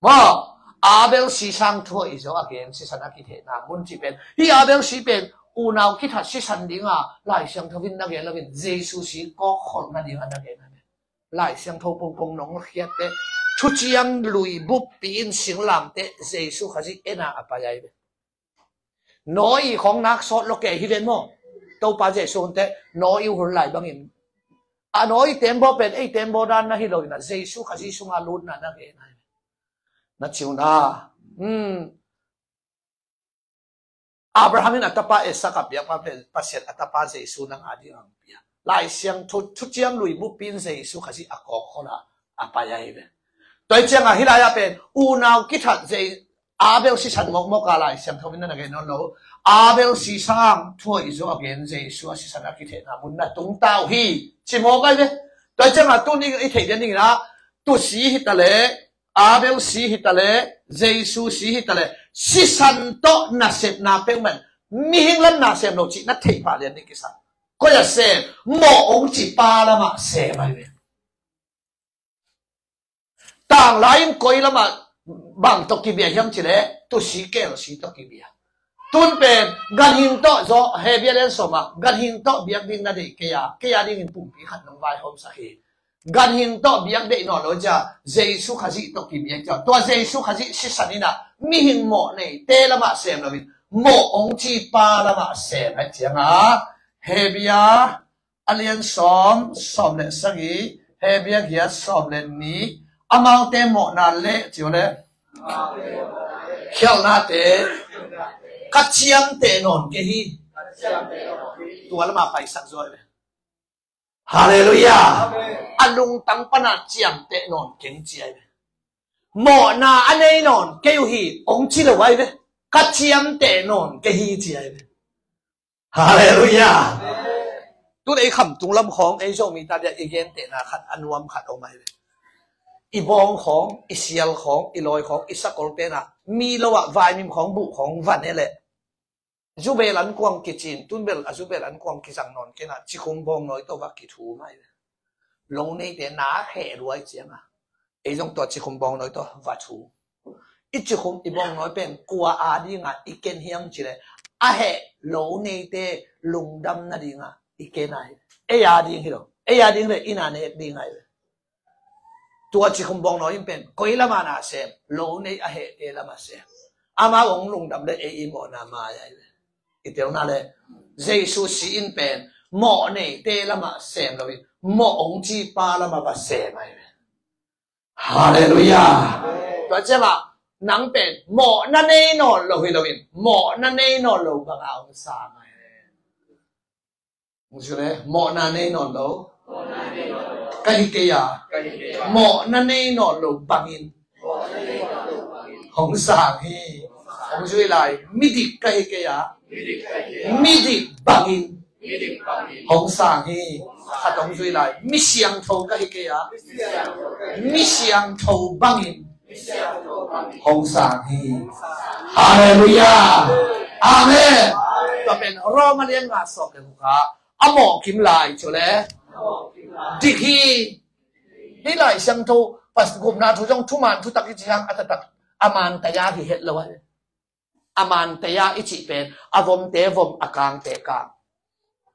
Maw, Abel si sang thuhoih zaw a gen sisan a kithehna mun cih pen, hi Abel si pen unau kithat sisan dinga Lai Siangtho in na gen loin Jesu si kawkkholh nadinga na gen ahi ve. Lai Siangtho pongpong nong khiatte thuciam lui buppi in singlamteh Jesu Khazih en a a pai ahi ve. Noah khong nak sawt lo kei hi ven maw? Topa Jesu hun teh Noah hun lai bangin a Noah tembaw pen ei tembaw dan na hi loin a Jesu Khazih sunga lutna na gen ahi ve. Na ci uh na. Hmm. Abraham in a tapa Isak a piak ma pen Pasian a tapa Jesu nang a ding a hong pia. Lai Siangtho thuciam lui buppi in Jesu Khazih a kawkkholh a a pai ahi ve. Tua hi ciangah hih lai-ah pen unau kithat Abel sisan mawkmawk a Lai Siangtho in na gen nawn lo. Abel si sang thuhoih zaw a gen Jesu a sisan a kithehna mun na tung ta uh hi ci mawk ahi ve. Tua hi ciangah tuni i theih ding dingin ah tusi hi ta leh Abel si hi ta leh Jesu si hi ta leh sisan tawh nasepna peuhmah mihing lam na sem lo cih na theih pah lian ding kisam. Koi a sem? Mawh hong ci Pa lamah sem ahi ve. Tanglai in koi lamah bang tawh kibia hiam cih leh tusi kelsi tawh kibia. Tun pen ganhing tawh zawh, Hebru a lian sawm ah, ganhing tawh biak ding na deih kei a, kei a dingin pumpi khat nong vaihawmsak hi. Ganhing tawh biak deih nawn lo cia, Jesu Khazih tawh kibiak cia, tua Jesu Khazih sisan in ah mihing mawh neite lamah sem loin mawh hong ci pa lamah sem a ciang a, Hebru a lian sawm, sawm le sagih, Hebru a giat, sawm le nih, amaute mawhna le, ci uh le, khialhnate ka ciamteh nawn kei hi. Tua lamah paisak zaw hi ve. Halleluiah. A lungtang pana ciamteh nawn keng ci ahi ve. Mawhna a nei nawn kei uh hi hong ci lo ahi ve. Ka ciamteh nawn kei hi ci ahi ve. Halleluiah. Tun ei khamtung lam khawng, ei Zomite dia i gentehna khat a nuam khat om ahi ve. I bawng khawng, i sial khawng, i lawi khawng, i sakol tena mi lo ah vaimim khawng, buh khawng va ne leh, zubel an kuang kicin, tun bel a zubel an kuang kizang nawn kei na, cikhum bawngnawi tawh va kithum ahi ve. Lo neite na kheh luai ciang a, ei zong tua cikhum bawngnawi tawh va thum. I cikhum i bawngnawi pen kua a dinga i ken hiam ci leh, a heh lo neite lungdam nadinga i ken ahi. Ei a ding hi lo, ei a ding le i na nek ding ahi. Tua cikhum bawngnawi in pen koi lamah na sem, lo nei a hehte lamah sem. Amau hong lungdam le ei i mawhna mai ahi. I telna le, Jesu si in pen mawh neite lamah sem loin mawh hong ci pa lamah va sem ahi. Halleluiah. Tua ciangah nang pen mawhna nei nawn lo hi loin mawhna nei nawn lo banga hong sang ahi. Hong ci le, mawhna nei nawn lo ka hi kei a, mawhna nei nawn lo bangin hong sang hi. Hong zui lai, midik ka hi kei a, midik bangin hong sang hi. Khat hong zui lai, mi siangtho ka hi kei a, mi siangtho bangin hong sang hi. Halleluiah. Amen. Tua pen Roma lian nga, sawm le guk ah, a mawh kim lai cu le, dik hi. Hih Lai Siangtho, pas gupna thu zong thuman thutak i ci hang a taktak a man taya hi het lo ahi. A man taya i cih pen a vomte vom, a kangte kang,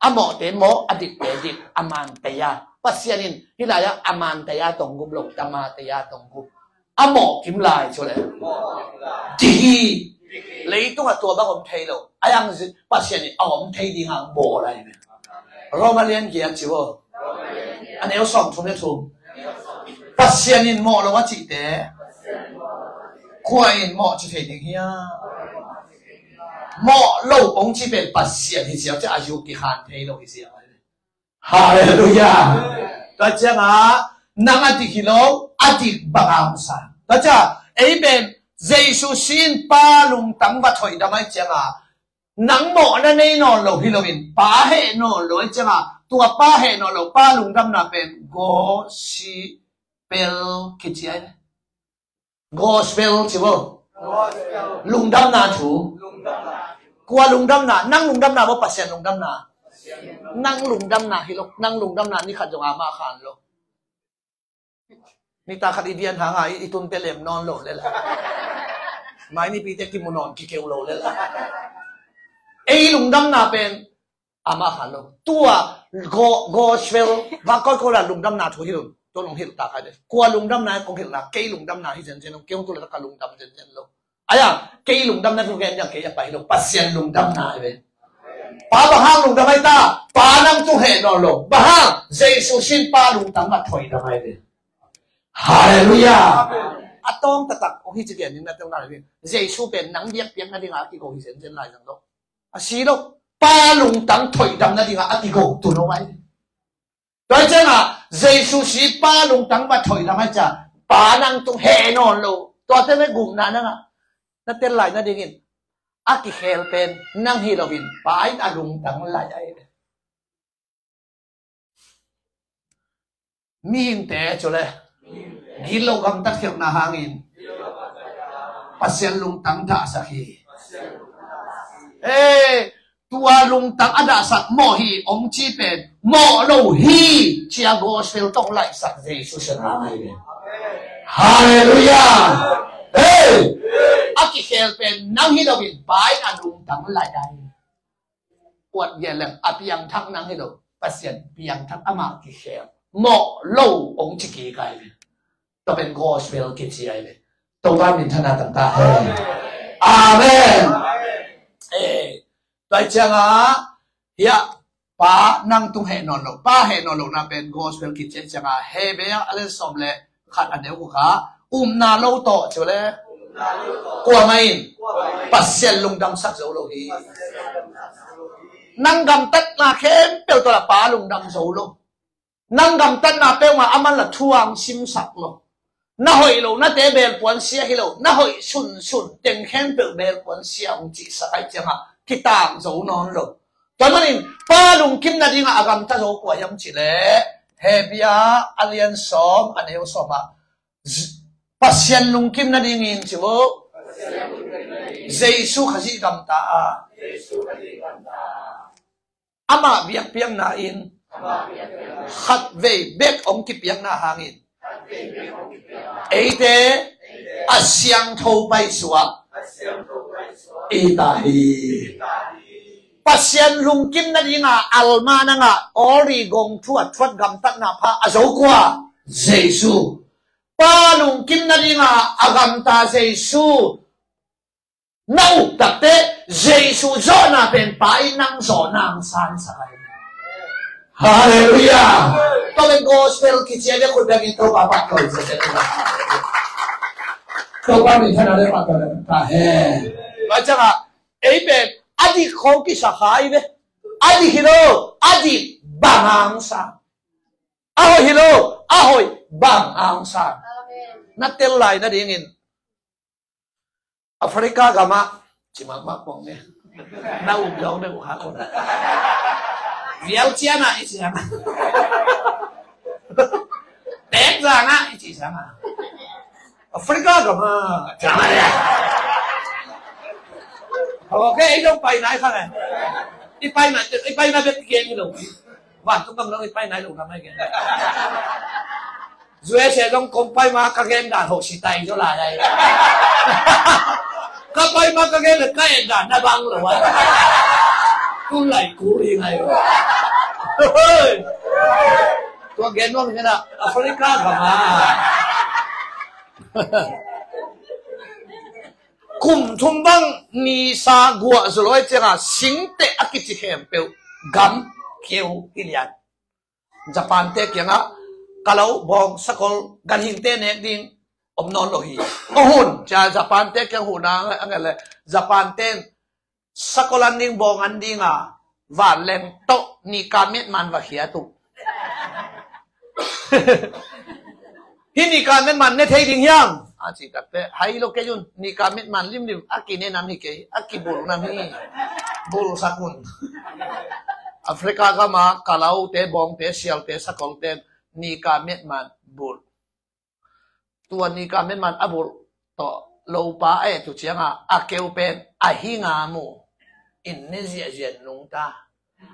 a mawhte mawh, a dikte dik, a man taya. Pasian in hih lai-ah a man taya tong gup lo, tama taya tong gup. A mawh kim lai cu le, dik hi. Leitungah tua bang om thei lo. A yang Pasian in a om thei ding hang bawl ahi ve. Roma lian giat ci vo. A neu sawm thum le thum. Pasian in mawh lo a cihte kua in mawh ci thei ding hiam? Mawh lo hong ci pen Pasian hi ziau ci a, a yu kikhan thei lo hi ziau. Halleluiah. Tua ciangah nang a dik hi lo, a dik bang a hong sang. Tua ciangah ei pen Jesu si in Pa lungtang va thoihdam ahi ciangah, nang mawhna nei nawn lo hi loin Pa heh nawn lo ahi ciangah, tua Pa heh nawn lo, Pa lungdamna pen gospel kici ahi. Gospel ci vo. Lungdamna thu. Kua lungdamna? Nang lungdamna vo, Pasian lungdamna? Nang lungdamna hi lo. Nang lungdamna ni khat zong amah khan lo. Nitak khat i dian hanga i, i tunte lem nawn lo lela. Mai nipite kimu nawn kikeu lo lela. Ei lungdamna pen amah khan lo. Tua go-, gospel va kawikawi la lungdamna thu hilh un. Tua nong hilh ta khai de. Kua lungdamna kong hilhna, kei lungdamna hi zenzen lo. Kei hong tu le ka lungdam zenzen lo. Aya, kei lungdamna thu gen diang kei a pai lo. Pasian lungdamna hi ve. Pa bang hang lungdam ahi ta? Pa nang tu heh nawn lo. Bang hang? Jesu sin Pa lungdam a thoidam ahi ve. Halleluiah. A tawng taktak hong hi ci gen ning na teng na hi. Jesu pen nang biakpiak nadinga a kigo hi zenzen lai zang lo. A si lo, Pa lungtang thoihdam nadinga a kigo tu lo ahi. Tua hi ciangah Jesu si Pa lungtang va thoihdam ahi ciah, Pa nang tung heh nawn lo. Tuate ve gupna nangah na tel lai nadingin a kikhel pen nang hi loin Pa in a lungtang lai ahi. Mihingte cu le gilo gamtat khialhna hangin Pasian lungtang dahsak hi. Ee, tua lungtang a dahsak mawh hi hong ci pen mawh lo hi cia gospel tawh laihsak Jesu siangtho hi. Halleluiah. Hey! A kikhel pen nang hi loin Pa in a lungtang lai dai. Kuat gen leng a piangthak nang hi lo, Pasian piangthak, amah kikhel. Mawh lo hong ci kik ai ve. Tua pen gospel kici ai ve. Topa minthanna tangtak hen. Amen. Eh, tua ciangah hiah Pa nang tung heh nawn lo, Pa heh nawn lo na pen gospel kici ai ciangah Hebru a lian sawm le khat a neu kha, upna lo tawh ci uh le, kuamah in Pasian lungdamsak zo lo hi. Nang gamtatna khempeuh tawh la Pa lungdam zo lo. Nang gamtatna peuhmah aman la thu hong simsak lo. Na hoih loh nate belpuan sia hi lo, na hoih sunsun teng khempeuh belpuan sia hong cihsak ai ciangah kitang zo nawn lo. Tua manin Pa lungkim nadingah a gamta zo kua hiam cih leh Hebru a lian sawm a neu sawmah Z-, Pasian lungkim nadingin ci uh. Jesu Khazih gamta a, amah biakpiakna in khatvei bek hong kipiakna hangin eite a siangtho paisuak i ta hi. Pasian lungkim nadinga Alma nangah Ori gong thu a thuat gamtatna pha a zo kua? Jesu. Pa lungkim nadinga a gamta Jesu. Na uk takte Jesu zawhna pen Pa in nang zawhna hong sansak ai. Halleluiah. Tua pen gospel kici ai ve. Khut bengin Topa pahtawi zia. Topa minthanna le pahtawi le ta hen. Tua ciangah ei pen a dik khawng kisa kha ai ve. A dik hi lo, a dik bang hong sang. A hoih hi lo, a hoih bang hong sang. Na tel lai nadingin Africa gamah ci mahmah pong ne. Na um dong ne uh ha kon. Vial ciana i ciana. Tek zanga i ci zanga. Africa gamah ciana ya. Okay, i dong pai nai kha ne. I pai na, i pai na bet kiang i lo. Vantung gam lo i pai nai lo gamai gen. U S A zong kong pai ma ka gen dan ho si tai zo lai ai. Ka pai ma ka gen ka et dan na bang lo ai. Kul lai kul hi ngai. Tua gen nuam hi na Africa gam a. Kum thum bang nisa guah zo lo ai cianga singteh a kici khempeuh gam keu hi lian. Japan te kiangah kalau bawng sakol ganhingte nek ding om nawn lo hi. Aw hun cia Japan te kiang huhna a nget le Japan ten sakol an ding bawng an dinga vanleng tawh nika metman va khiat uh. Hih nika metman ne thei ding hiam? A cih takte hai lo kei un, nika metman limlim a kine nam hi kei, a kibul nam hi. Bulsak un. Africa gama kalaute, bawngte, sialte, sakolte nika metman bul. Tua nika metman a bul tawh lopa a et uh cianga a keu pen a hinga mu in ne ziahziah nungta.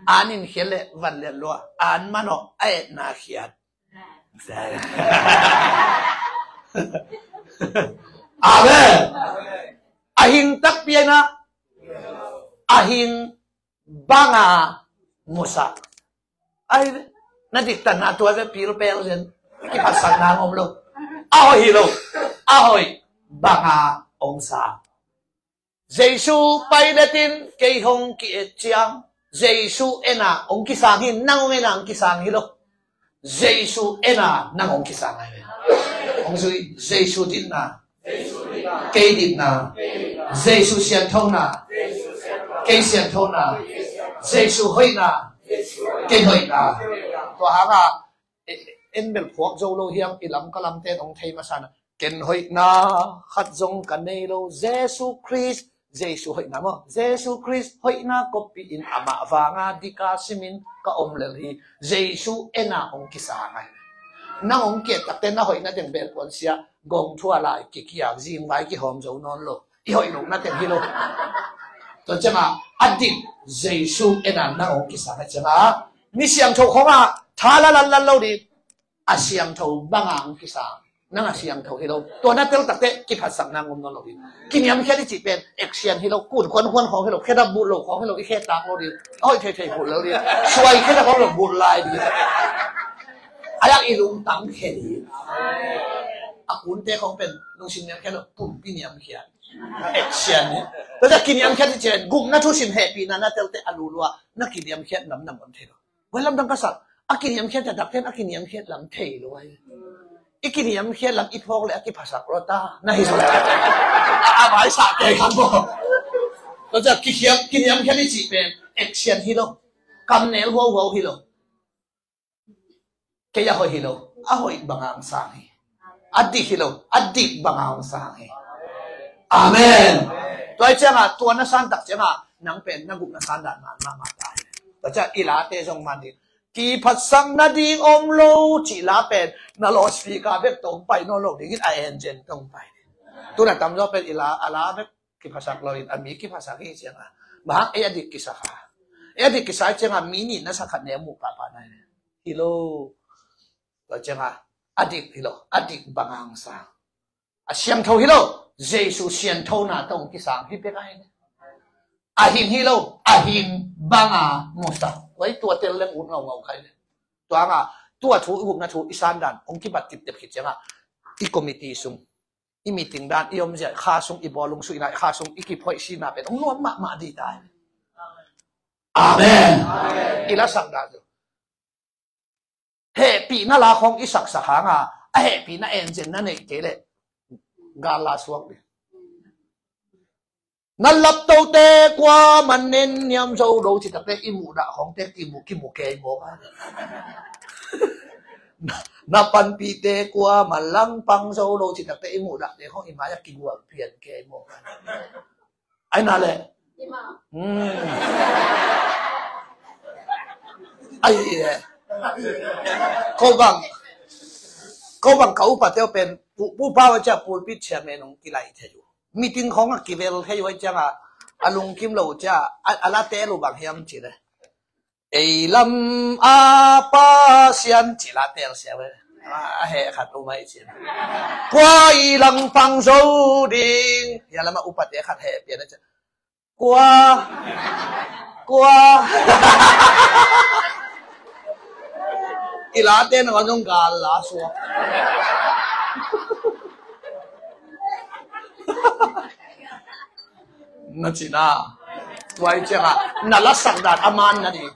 An in khiat le van lian lua an manawh a etna khiat. Amen. A hing takpi aina a hing banga musa. Ai ve, na diktanna tua ve pilpel zen. Kiphatsakna ngom lo. A hoih hi lo. A hoih banga ong sa. Jesu Pilate in kei hong ki-et ciang Jesu ena hong kisang hi, nang hong ena hong kisang hi lo. Jesu ena nang hong kisang ai ve. Hong zui Jesu ditna, kei ditna, Jesu sianthona, kei sianthona, Jesu hoihna, kei hoihna. Tua hanga en bel phuak zo lo hiam i lam ka lamten hong thei masana. Ken hoihna khat zong ka nei lo. Jesu Khrist, Jesu hoihna maw, Jesu Khrist hoihna koppih in amah vanga dika simin ka om lel hi. Jesu ena hong kisang ai. Nang hong ki-et takte na hoihna teng belpuan sia, gong thua lai kikiak, zingvai kihawm zo nawn lo. I hoih lohna teng hi lo. Tua cianga a dik Jesu ena nang hong kisang ai cianga mi siangtho khonga tha la latlat lo ding. A siangtho banga hong kisang. Nang a siangtho hi lo. Tua na tel takte kiphatsak nang om nawn lo ding. Kiniamkhiat i cih pen action hi lo, kun khuan khuan khawng hi lo, khedap bulh lo khawng hi lo, i khetak lo ding. A hoih theithei bulh lo ding. Suai khedap lo bulh lai ding. A yak i lungtang khe ding. A kunte khawng pen lungsim niamkhiat lo, pumpi niamkhiat. Action hi. Tua ciang kiniamkhiat i cih pen gupna thusim, hehpihna na telte a lulua na kiniamkhiat namnam om thei lo. Ua lamdang ka sak, a kiniamkhiat taktak pen a kiniamkhiat lam thei lo ai. I kiniamkhiat lam i phawk le a kiphasak lo ta na hi zo. A, a maisak kei khan maw. Tua ciang kikhiam, kiniamkhiat i cih pen action hi lo. Kamnel huauhuau hi lo. Kei a hoih hi lo, a hoih banga hong sang hi. A dik hi lo, a dik banga hong sang hi. Amen. Tua hi cianga, tua na san tak cianga nang pen na gupna san dan man mahmah ta hi. Tua ciang i late zong man ding. Kiphatsak nading om lo cih la pen na loudspeaker bek tawh hong pai nawn lo dingin a engine tawh hong pai. Tuna tamzaw pen i la, a la bek kiphasak lo in, a mi kiphasak hi cianga, bang hang ei a dik kisak a, ei a dik kisak cianga mi nih na sak khat ne muh pahpah na hi lo. Tua cianga a dik hi lo, a dik banga hong sang. A siangtho hi lo, Jesu sianthona tawh hong kisang hi pek a hi. A hing hi lo, a hing banga musak. Tua i tua tel leng ut ngaungau khai le. Tua nga, tua thu i gupna thu i sandan hong kibat kiptep khit cianga i committee sung, i meeting dan, i omzia, kha sung i bawlung suihna, kha sung i kiphoih sina pen hong nuam mahmah dih ta hi. Amen. I lasak dan zo. Hehpihna la khawng i saksak hanga, a hehpihna engine na neih kei leh gal la suak ding. Na laptote kuaman nen niam zo lo cih takte i muhdah khawngte kimu, kimu kei mawk a. Na panpihte kuaman langpang zo lo cih takte i muhdahte khawng i mai-ah kigual pian kei mawk a. Ai na leh. Hmm. Ai eh. Ko bang, ko bang ka upate uh pen pu, pu pau a cia pulpit chairman hong kilai thei uh. Meeting khawng a kivel thei uh ai cianga a lungkim lo cia a, a la tel uh bang hiam ci le. Ei lam a Pasian ci la tel sia ve. A he khat um ai ci. Kua i langpang zo ding. Hia lam a upate khat he pian a cia. Kua. Kua. I late na nong gal la suak. Na cina. Tua i cianga na lasak dan a man na ding.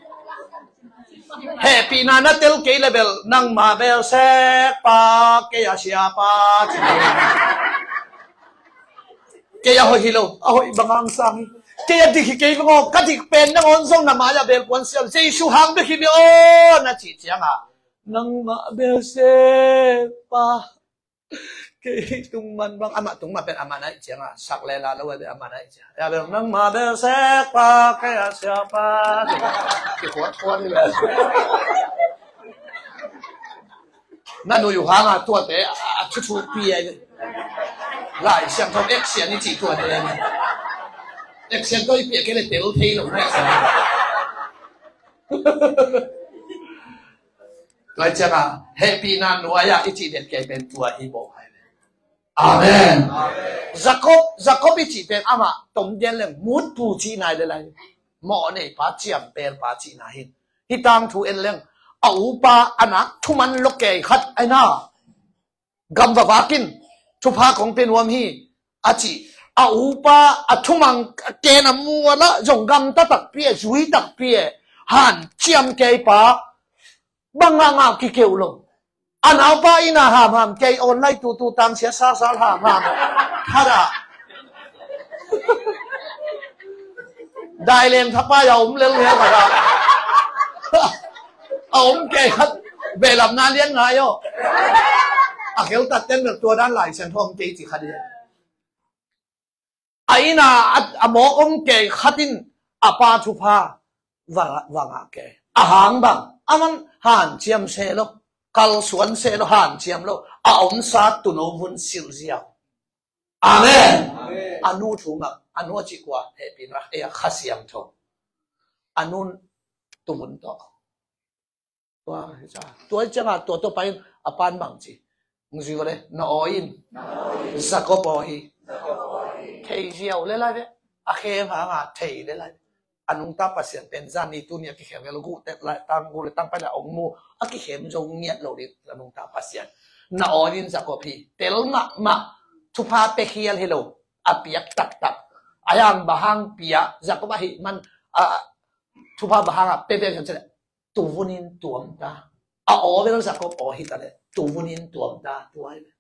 Hehpihna na tel kei le bel nangma bel sekpa kei a siapa ci. Kei a hoih hi lo, a hoih banga hong sang hi. Kei a dik hi kei vang aw, ka dik pen nangawn zong na mai-ah belpuan siam. Jesu hang bek hi ve aw na cih cianga nangma bel sekpa. Kei tung man bang, amah tung mah pen amah na ih cianga sak le la lo a pen amah na ih cianga. Ya bel nangma bel sekpa kei a siapa. Kikhuat khuat hi bel. Na nui uh hanga tuate a thuthupi ai. Lai Siangtho action i cih tuate. Action tawh i piah kei le tel thei lo na action. Tua i cianga hehpihna nuai-ah i cih den kei pen tua hi bawh hai. Amen. Jacob, Jacob i cih pen amah tom dian leng mutpu cihna hi le lai. Mawh nei pa, ciampel pa cihna hi. Hih tangthu en leng a upa a nak thuman lo kei khat ai na. Gam vavakin thupha kong pia nuam hi a ci. A upa a thumang a ken a mual ah zong gamta takpi e, zui takpi e. Hanciam kei pa bang ngah ngah kikeu lo. A naupa inn ah hamham kei online tutu tangsia salsal hamham. Khat ah Daileng thapai a om lel neu khat ah. A om kei khat. Behlapna lian ngai aw. A kheltat ten bel tua dan Lai Siangtho om kei ci khat hi. A inn ah a, a mawk om kei khat in a pa thupha va, va ngah kei. A hang bang, a man hanciam se lo, kalsuan se lo, hanciam lo. A omsa tuuno vun silh ziau. Amen. Amen. A nu thu ngah, a nu a cih kua, hehpihna, ei a Kha Siangtho. A nun tuumun tawh. Tua, tua ciangah, tua, tua pain, a pan bang ci. Hong zui vua le, na aw in Jacob aw hi. Thei ziau le lai ve. A khem hanga thei le lai ve. A nungta Pasian pen zan ni tuni a kikhem ngiat lo, guh tet lai tang, guh le tang pai lai hong mu. A kikhem zo ngiat lo ding a nungta Pasian. Na aw in Jacob hi. Tel mahmah. Thupha pia khial hi lo. A piak taktak. A yang bang hang pia Jacob ahih man, a, thupha bang hanga pia pia khial cih leh, tuvun in tuam ta. A aw bel Jacob aw hi ta leh, tuvun in tuam ta. Tua hi ve.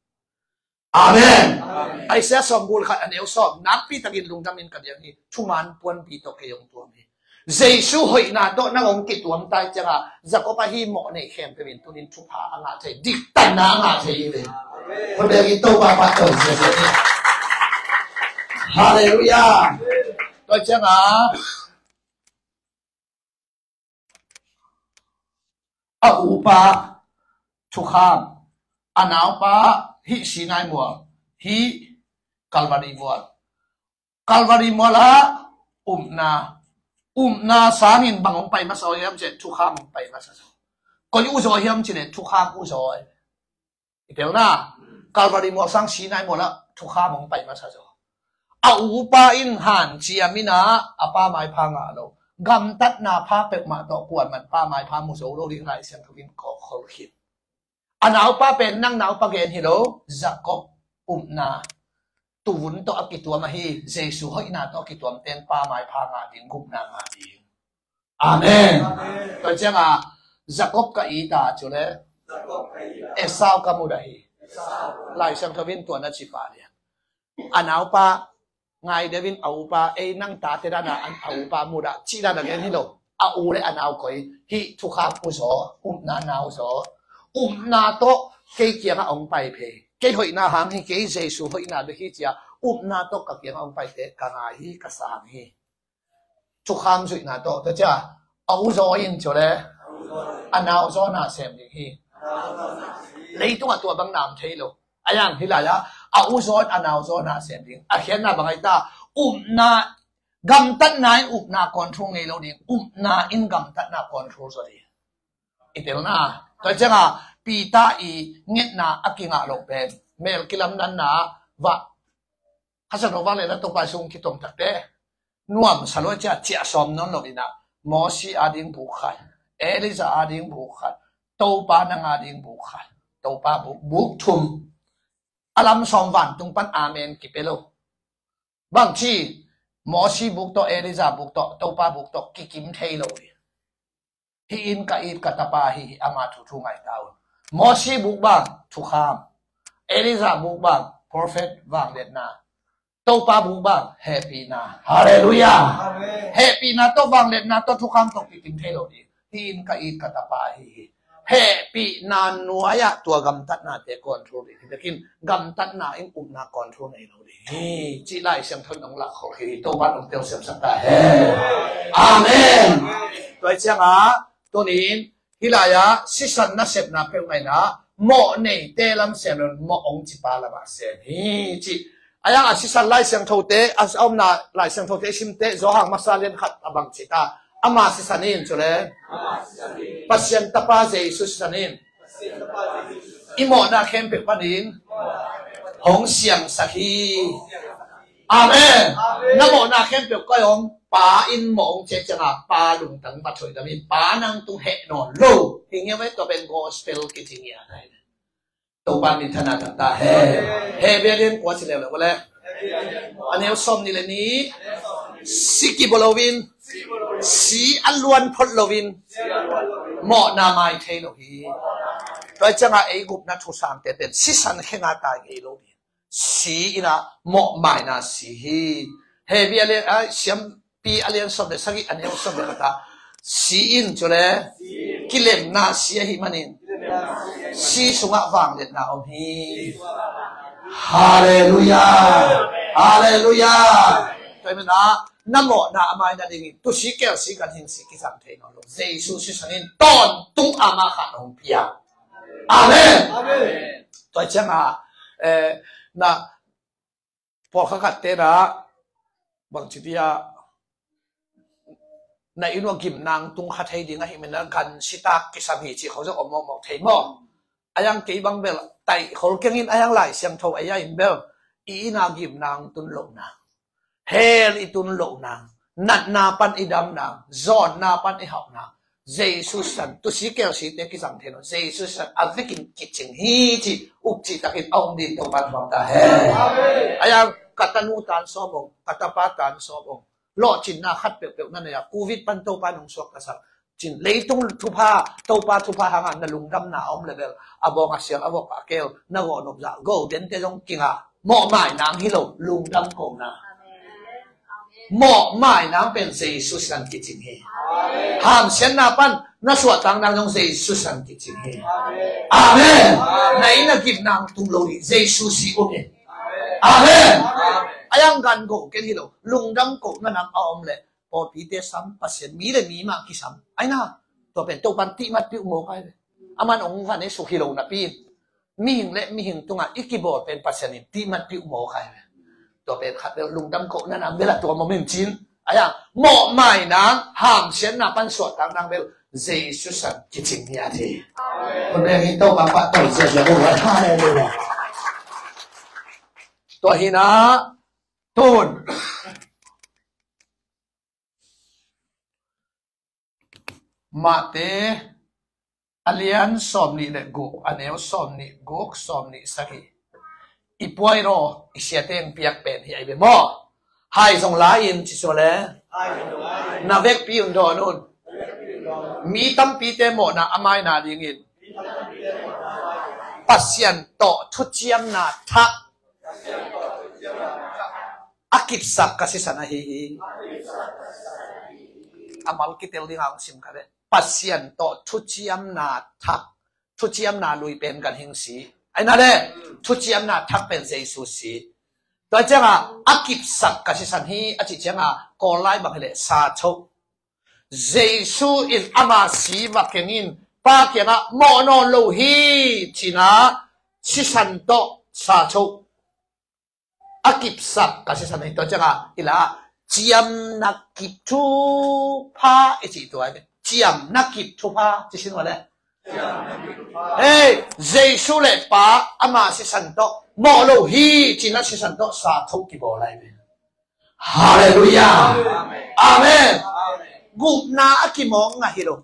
Amen. Amen. Isaiah sawmguk le khat a neu sawm, nakpi takin lungdam in ka diang hi, thuman puanpi tawh kei hong tuam hi. Jesu hoihna tawh nang hong kituam ta ahih ciangin, Jacob ahi mawh nei khempeuh in tuni in thupha a ngah thei, diktatna a ngah thei hi ve. Amen. Khut beng in Topa phat tawh ziahziah hi. Halleluiah. Tua ciangin, a upa thukham, a naupa hih Sinai mual, hih Calvary mual. Calvary mual ah upna, upna sangin bang hong pai masa hiam cih leh thukham hong pai masa zaw. Koi uzaw hiam cih leh thukham uzaw. I tel na, Calvary mual sang Sinai mual ah thukham hong pai masa zaw. A upa in hanciam in a, a pa maipha ngah lo. Gamtatna pha peuhmah tawh kuaman pa maipha mu zo lo ding Lai Siangtho in kawkhol khin. A naupa pen nang naupa gen hi lo, Jacob upna. Tuvun tawh a kituam ahi, Jesu hoihna tawh a kituam ten pa maipha ngah ding, gupna ngah ding. Amen. Amen. Tua ciangin Jacob ka it a, cih leh Esau ka mudah hi. Lai Siangtho in tua na ci pah lian. A naupa ngai deuh in a upa, ei nang tate dan a, a upa mudah cih dan a gen hi lo. A u le a nau koi, hih thukham uzaw, upna nau zaw. Upna tawh kei kiangah hong pai phei. Kei hoihna hang hi kei, Jesu hoihna bek hi ci-a, upna tawh ka kiangah hong paite ka ngai hi, ka sang hi. Thukham zuihna tawh, tua ciang a uzaw in cih leh a nauzaw na sem ding hi. Leitungah tua bang nam thei lo. A yang hih lai-ah a uzaw in a nauzaw na sem ding. A khiatna bang ahi ta, upna, gamtatna in upna control ngei lo ding. Upna in gamtatna control zaw ding. I tel na. Tua ciangin Peter i ngetna a kingah loh pen, mel kilamdanna vah, khasia no vang le na Topa sung kitom takte nuamsa lua ciah ciah sawm nawn lo in a, Mosi a ding buk khat, Elijah a ding buk khat, Topa nang a ding buk khat, Topa buk, buk thum. A lam sawm vantung pan amen kipia lo. Bang ci, Mosi buk tawh, Elijah buk tawh, Topa buk tawh kikim thei lo hi. Hih in ka it ka tapa hi, ama thu thu ngai ta un. Mosi buk bang thukham. Elijah buk bang prophet, vangliatna. Topa buk bang hehpihna. Halleluiah. Amen. Hehpihna tawh, vangliatna tawh, thukham tawh kikim thei lo ding. Hih in ka it ka tapa hi hi. Hehpihna nuai-ah tua gamtatnate control ding hi. Lekin gamtatna in upna control nei lo ding hi, cih Lai Siangtho in hong lakhol hi. Topa in hong telsiamsak ta hen. Amen. Tua ciangin tuni-in hih lai-ah sisan nasepna peuhmah in a, mawh neite lam sem lo, mawh hong cipa lamah sem hi, cih. A yang a sisan Lai Siangthote, a omna Lai Siangthote simte, Johan masa lian khat a bang ci ta. Ama sisan in, cih leh Pasian Tapa Jesu sisan in i mawhna khempeuh panin hong siangsak hi. Amen. Na mawhna khempeuh koi om, Pa in mawh hong ciah ciangin Pa lungtang va thoih dam in, Pa nang tung heh nawn lo. Hi ngiat ve, tua pen gospel kici ngiat ahi. Topa min thangtak ta hen. Hebru lian kua ci leuleu le, a neu sawm nih le nih, si kibawl loin, si a luan phot loin, mawhna mai thei lo hi. Tua ciangin ei gupna thusangte pen sisan khenga tai ngei lo hi. Si in a mawh maina si hi. Hebru a lian, a, Siampi a lian sawm le sagih, a neu sawm le khat ah, si in, cih leh kilemna si ahih manin si sungah vangliatna om hi. Halleluiah. Halleluiah. Tua ahih manin na mawhna a mai nadingin tusi, kelsi, ganhing si kizang thei nawn lo. Jesu sisan in tawntung a mah khat hong pia. Amen. Amen. Tua ciangin, eh, na pawlkhat khatte na, bangci dia, na inn uah gimna tung kha thei ding ahih manin na gansitak kisam hi cih khawng zong om mawkmawk thei maw? A yang kei bang bel taih khol keng in, a yang Lai Siangtho a ya in bel i inn a gimna hong tun loh nang, hell i tun loh nang, natna pan i dam nang, zawnna pan i hauh nang, Jesu san, tusi kelsite kizang thei lo, Jesu san a vekin kicing hi ci, uk cih takin a om ding Topa'n thuak ta hen. A yang ka tanu tan sawm ong, ka tapa tan sawm ong, lawhcinna khat peuhpeuh na nei a, covid pan Topa'n hong suaktasak cin, leitung thupha, Topa thupha hangah na lungdamna a om leh bel, a bawng a sial, a vok a keel na gawh nop zah, go dente zong kinga, mawhmai nang hi lo, lungdam kohna. Mawhmai nang pen Jesu san kicing hi. Hamsiatna pan na suahtak nang zong Jesu san kicing hi. Amen. Na inn a gimna hong tung lo hi, Jesu si um hi. Amen. A yang gan go keng hi lo, lungdam kohna nang a om leh, pawlpite sam, Pasian mi le mi mah kisam. Ai na, tua pen Topa'n tihmat piuh mawk ai ve. Aman ong van e suk hi lo napi in, mihing le mihing tungah i kibawl pen Pasian in tihmat piuh mawk ai ve. Tua pen khat bel lungdam kohna nang bel a tuam om in cin. A yang mawhmai nang, hamsiatna pan suahtak nang bel Jesu san kicing hi a ti. Amen. Tua hi na, tun Mate a lian sawm nih le guk, a neu sawm nih guk, sawm nih sagih. I puai raw, i siate in piak pen hi ai ve maw? Hai zong la in ci sua le. Na vekpi un dawn un. Mi tampite mawhna a maina dingin Pasian tawh thuciamna thak a kipsak ka sisan ahi hi. A mal kitel ding a hong sim kha ve. Pasian tawh thuciamna thak, thuciamna lui pen kan hing si. Ai na le, thuciamna thak pen Jesu si. Tua ciangah a kipsak ka sisan hi a cih ciangah Kawl lai bang hi leh sa cho. Jesu in ama si va keng in Pa kiangah mawh nawn lo hi cina sisan tawh sa cho. A kipsak ka sisan hi. Tua ciangah i la ciamna kip thupha i cih tua hi. Ciamna kip thupha ci sin ua le. Hei, Jesu le Pa ama sisan tawh mawh lo hi cina sisan tawh sa tho kibawl lai ve. Halleluiah. Amen. Gupna a kimawk ngah hi lo.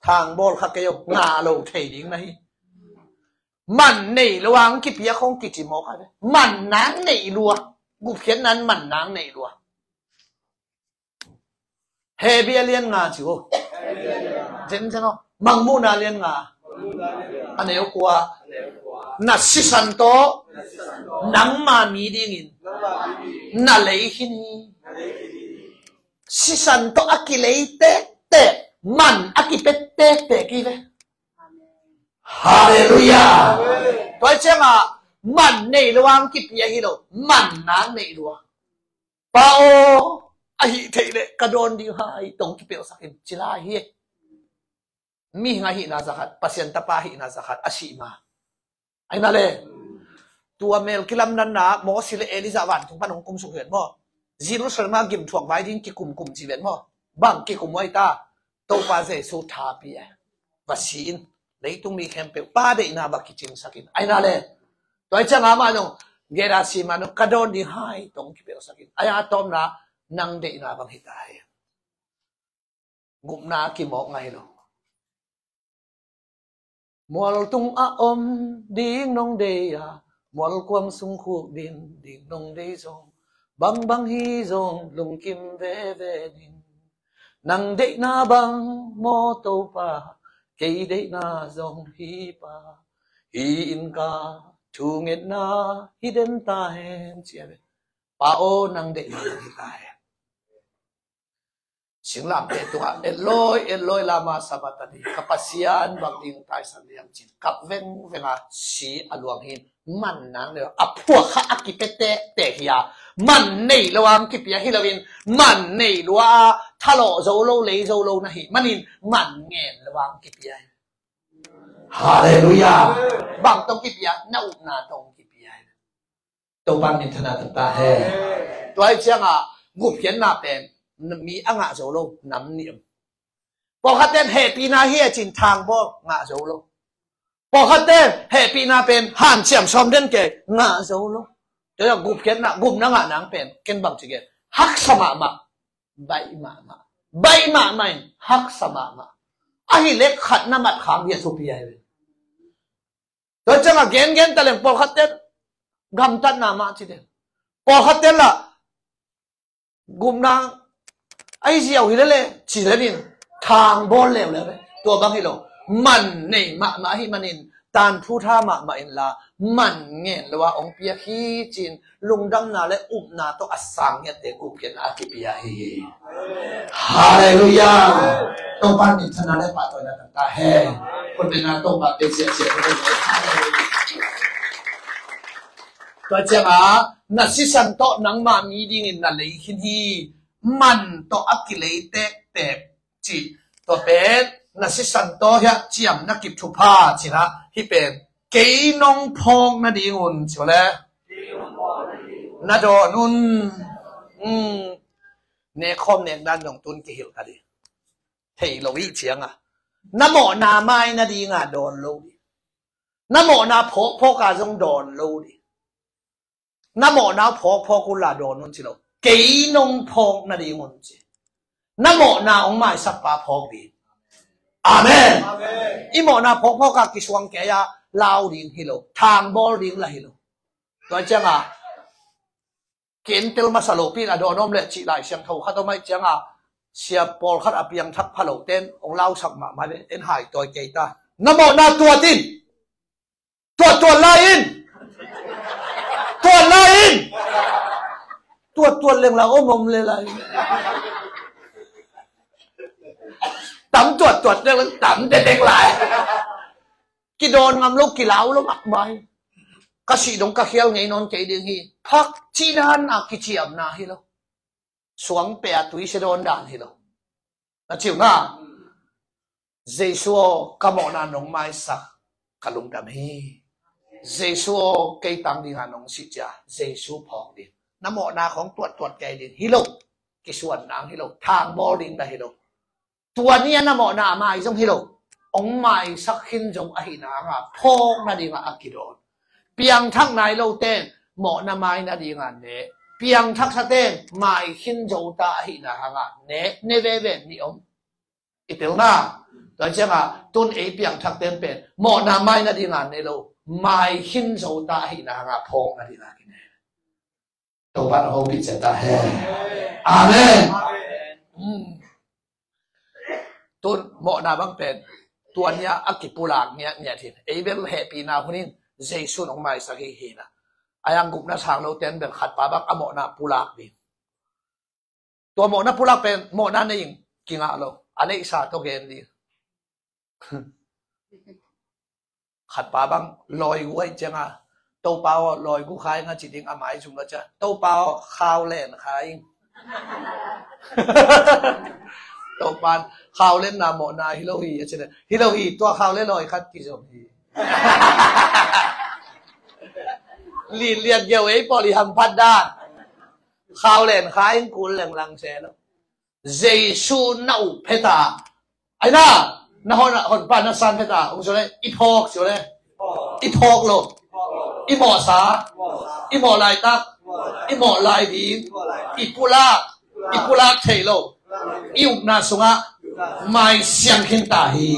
Thangbawl kha kei aw, ngah lo thei ding na hi. Man nei lo ang kipia khong kici mawk a ve. Man nang nei lua. Gupkhiatna in man nang nei lua. Hebru a lian nga ci uh. Zen zen aw. Mangmuhna a lian nga. A neu kua. Na sisan tawh nangma mi dingin na lei khin hi. Sisan tawh a kilei tektek, man a kipet tektek hi ve. Halleluiah. Tua ciangah man nei lo ang kipia hi lo, man nang nei lua. Pa aw, a hih theih leh ka dawn ding hai tong kipelhsak in ci lai hi. Mihing a hihna zakhat, Pasian tapa a hihna zakhat a sih ma. Ai na le. Tua mel kilamdanna Mawsi le Elijah vantung pan hong kumsuk hi ven maw? Jerusalem a gimthuak vai ding kikumkum ci ven maw? Bang kikum uai ta? Topa Jesu thapi e. Va si in. Leitung mi khempeuh Pa deihna va kicingsak in. Ai na le. Tua i ciang amah zong Gerasima zong ka dawn ding hai tong kipelhsak in. Ai a tawpna nang deihna bang hi ta hi. Gupna a kimawk ngai lo. Mualtung a om ding nong dei a, mualkuam sung khuk din ding nong dei zong, bangbang hi zong lungkim veve ning. Nang deihna bang maw Topa, kei deihna zong hi Pa. Hi in ka thungetna hi den ta hen ci a ve. Pa aw nang deihna zong hi ta hen. Singlamteh tungah Eloi, Eloi, lama sabachthani, ka Pasian bang ding taisan liam cin kap vengveng a si a luang hi in. Man nang nei lo a, phuak kha a kipia tektek hi a, man nei lo ang kipia hi loin, man nei lua a thalawh zo lo, lei zo lo na hih manin man ngen lo ang kipia hi. Halleluiah. Bang tawh kipia? Na upna tawh kipia hi. Topa minthanna tang ta hen. Tua hi ciangah gupkhiatna pen mi a ngah zo lo nam nih om. Pawlkhat ten hehpihna hi a cin thangbawl ngah zo lo. Pawlkhatte hehpihna pen hanciam sawm den kei, ngah zo lo. Tua gupkhiatna, gupna ngah nang pen ken bang ci gen, haksa mahmah, baih mahmah, baih mahmah in haksa mahmah. Ahi leh khat na mat khak ding a thupi ahi ve. Tua ciangah gengen taleng pawlkhatte gamtatna mah ci den. Pawlkhatte lah gupna ahi ziau hi lele ci lenin thangbawl leuleu ve. Tua bang hi lo, man nei mahmah ahih manin tanphu tha mahmah inla, man ngen lo a hong piak hi ci-in lungdamna le upna tawh a sang ngiatte gupkhiatna a kipia hi. Halleluiah. Topa minthanna le pahtawina tang ta hen. Khutbetna Topa pe siahsiah. Tua ciangah na sisan tawh nangmah mi dingin na lei khin hi. Man tawh a kilei tektek cih, tua pen na sisan tawh hiah ciam na kip thupha cihna hih pen kei nong phawk nadingun ci le na dawn un. Nekhawm nekdan zong tun kihilh kha ding. Thei lo ih ciangah na mawhna mai nadinga dawn lo ding. Na mawhna phawkphawka zong dawn lo ding. Na mawhna phawkphawk unla dawn un ci lo. Kei nong phawk nadingun ci. Na mawhna hong maisakpa phawk ding. Amen. I mawhna phawkphawka kisuang kei-a lau ding hi lo, thangbawl ding lah hi lo. Tua ciangah kentel masa lopi in a dawn om le cih Lai Siangtho khat om ahih ciangah sia pawlkhat a piangthak pha lo ten hong lausak mahmah le en hai tawi kei ta. Na mawhna tuat in. Tuat tuat lai in. Tuat lai in. Tuat tuat leng lai om om le lai. Tam tuat tuat leng tam de leng lai. Kidawn ngam lo, kilau lo mahmah hi. Ka sih dong ka khial ngei nawn kei ding hi. Phak cih dan a kiciamna hi lo. Suang pia tui sia dawn dan hi lo. Na ciu na. Jesu aw, ka mawhna nong maisak ka lungdam hi. Jesu aw, kei tang dinga nong sih cia Jesu phawk ding. Na mawhna khawng tuat tuat kei ding hi lo. Kisuan nang hi lo. Thangbawl ding na hi lo. Tua ni a na mawhna a mai zong hi lo. Hong maisak khin zo ahihna hanga phawk nadinga a kidawn. Piangthak nai lo ten mawhna mai nadinga ne. Piangthaksa ten mai khin zo ta ahihna hanga ne. Ne veve ni om. I tel na. Tua ciangah tun ei piangthak ten pen mawhna mai nadinga ne lo. Mai khin zo ta ahihna hanga phawk nadinga kine. Topa na hopih ciat ta hen. Amen. Tun mawhna bang pen tua ni a kipulak ngiatngiat hi. Ei bel hehpihna hunin Jesu in hong maisak hi hi na. A yang gupna sang lo ten bel khatpa bang a mawhna pulak ding. Tua mawhna pulak pen mawhna nei in kingah lo. A neihsa tawh gen ding. Khatpa bang lawigu ahih cianga Topa aw, lawigu khai nga ci ding a mai zum lo cia. Topa aw, khau len khai ing. Topa in khau lenna mawhna hi lo hi a ci le. Hi lo hi, tua khau le lawi khat kizom hi. Lin liat geu ei pawl i hamphat dan. Khau len khai ing kul lenglang se lo. Jesu na up heta. Aina, na hon, hon pa na san heta. Ung sole, i phawk sole. I phawk lo. I mawhsa. I mawh laitak. I mawh lai ding. I pulak. I pulak thei lo. I upna sungah mai siang khin ta hi.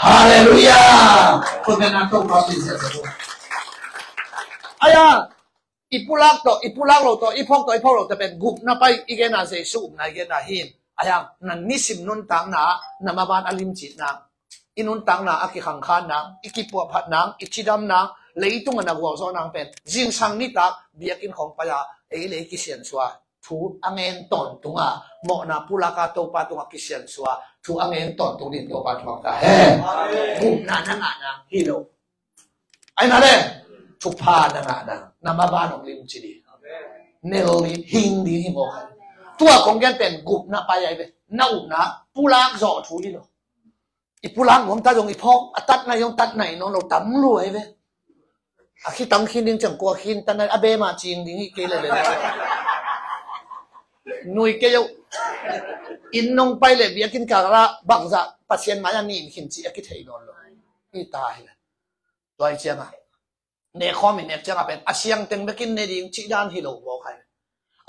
Halleluiah. Khutbetna Topa min siang khin. Aya, i pulak tawh, i pulak lo tawh, i phawk tawh, i phawk lo tawh pen gupna pai i gena Jesu upna i gena hi. Ahiang na nisim nuntakna, na maban a limcitna, i nuntakna a kikhangkhanna, i kipuahphatna, i cidamna, leitung a na gualzawhna pen zingsang nitak biakinn khawng pai-a ei le ei kisiansuah thu a ngen tawntunga, mawhna pulaka Topa tunga kisiansuah thu a ngen tawntung din Topa thuak ta hen. Gupna na ngahna hi lo. Aina le thupha na ngahna, na maban hong limci ding. Nel ding, hing ding hi mawk. Tua kong gen pen gupna pai ai ve. Na upna pulak zawh thu hi lo. I pulak nuam ta zong i phawk a tat nai zong tat nai nawn lo tam lu ai ve. A khitang khin ding ciang kua khin ta nai a bema cing ding hi kei le le. Nui kei yo. Inn nong pai le biakinn kala bangzah Pasian mai-a nin khin ci a kithei nawn lo. I ta hi le. Tua hi ciangah, nekhawm in nek ciangah pen a siang teng bekin ne ding cih dan hi lo maw khai.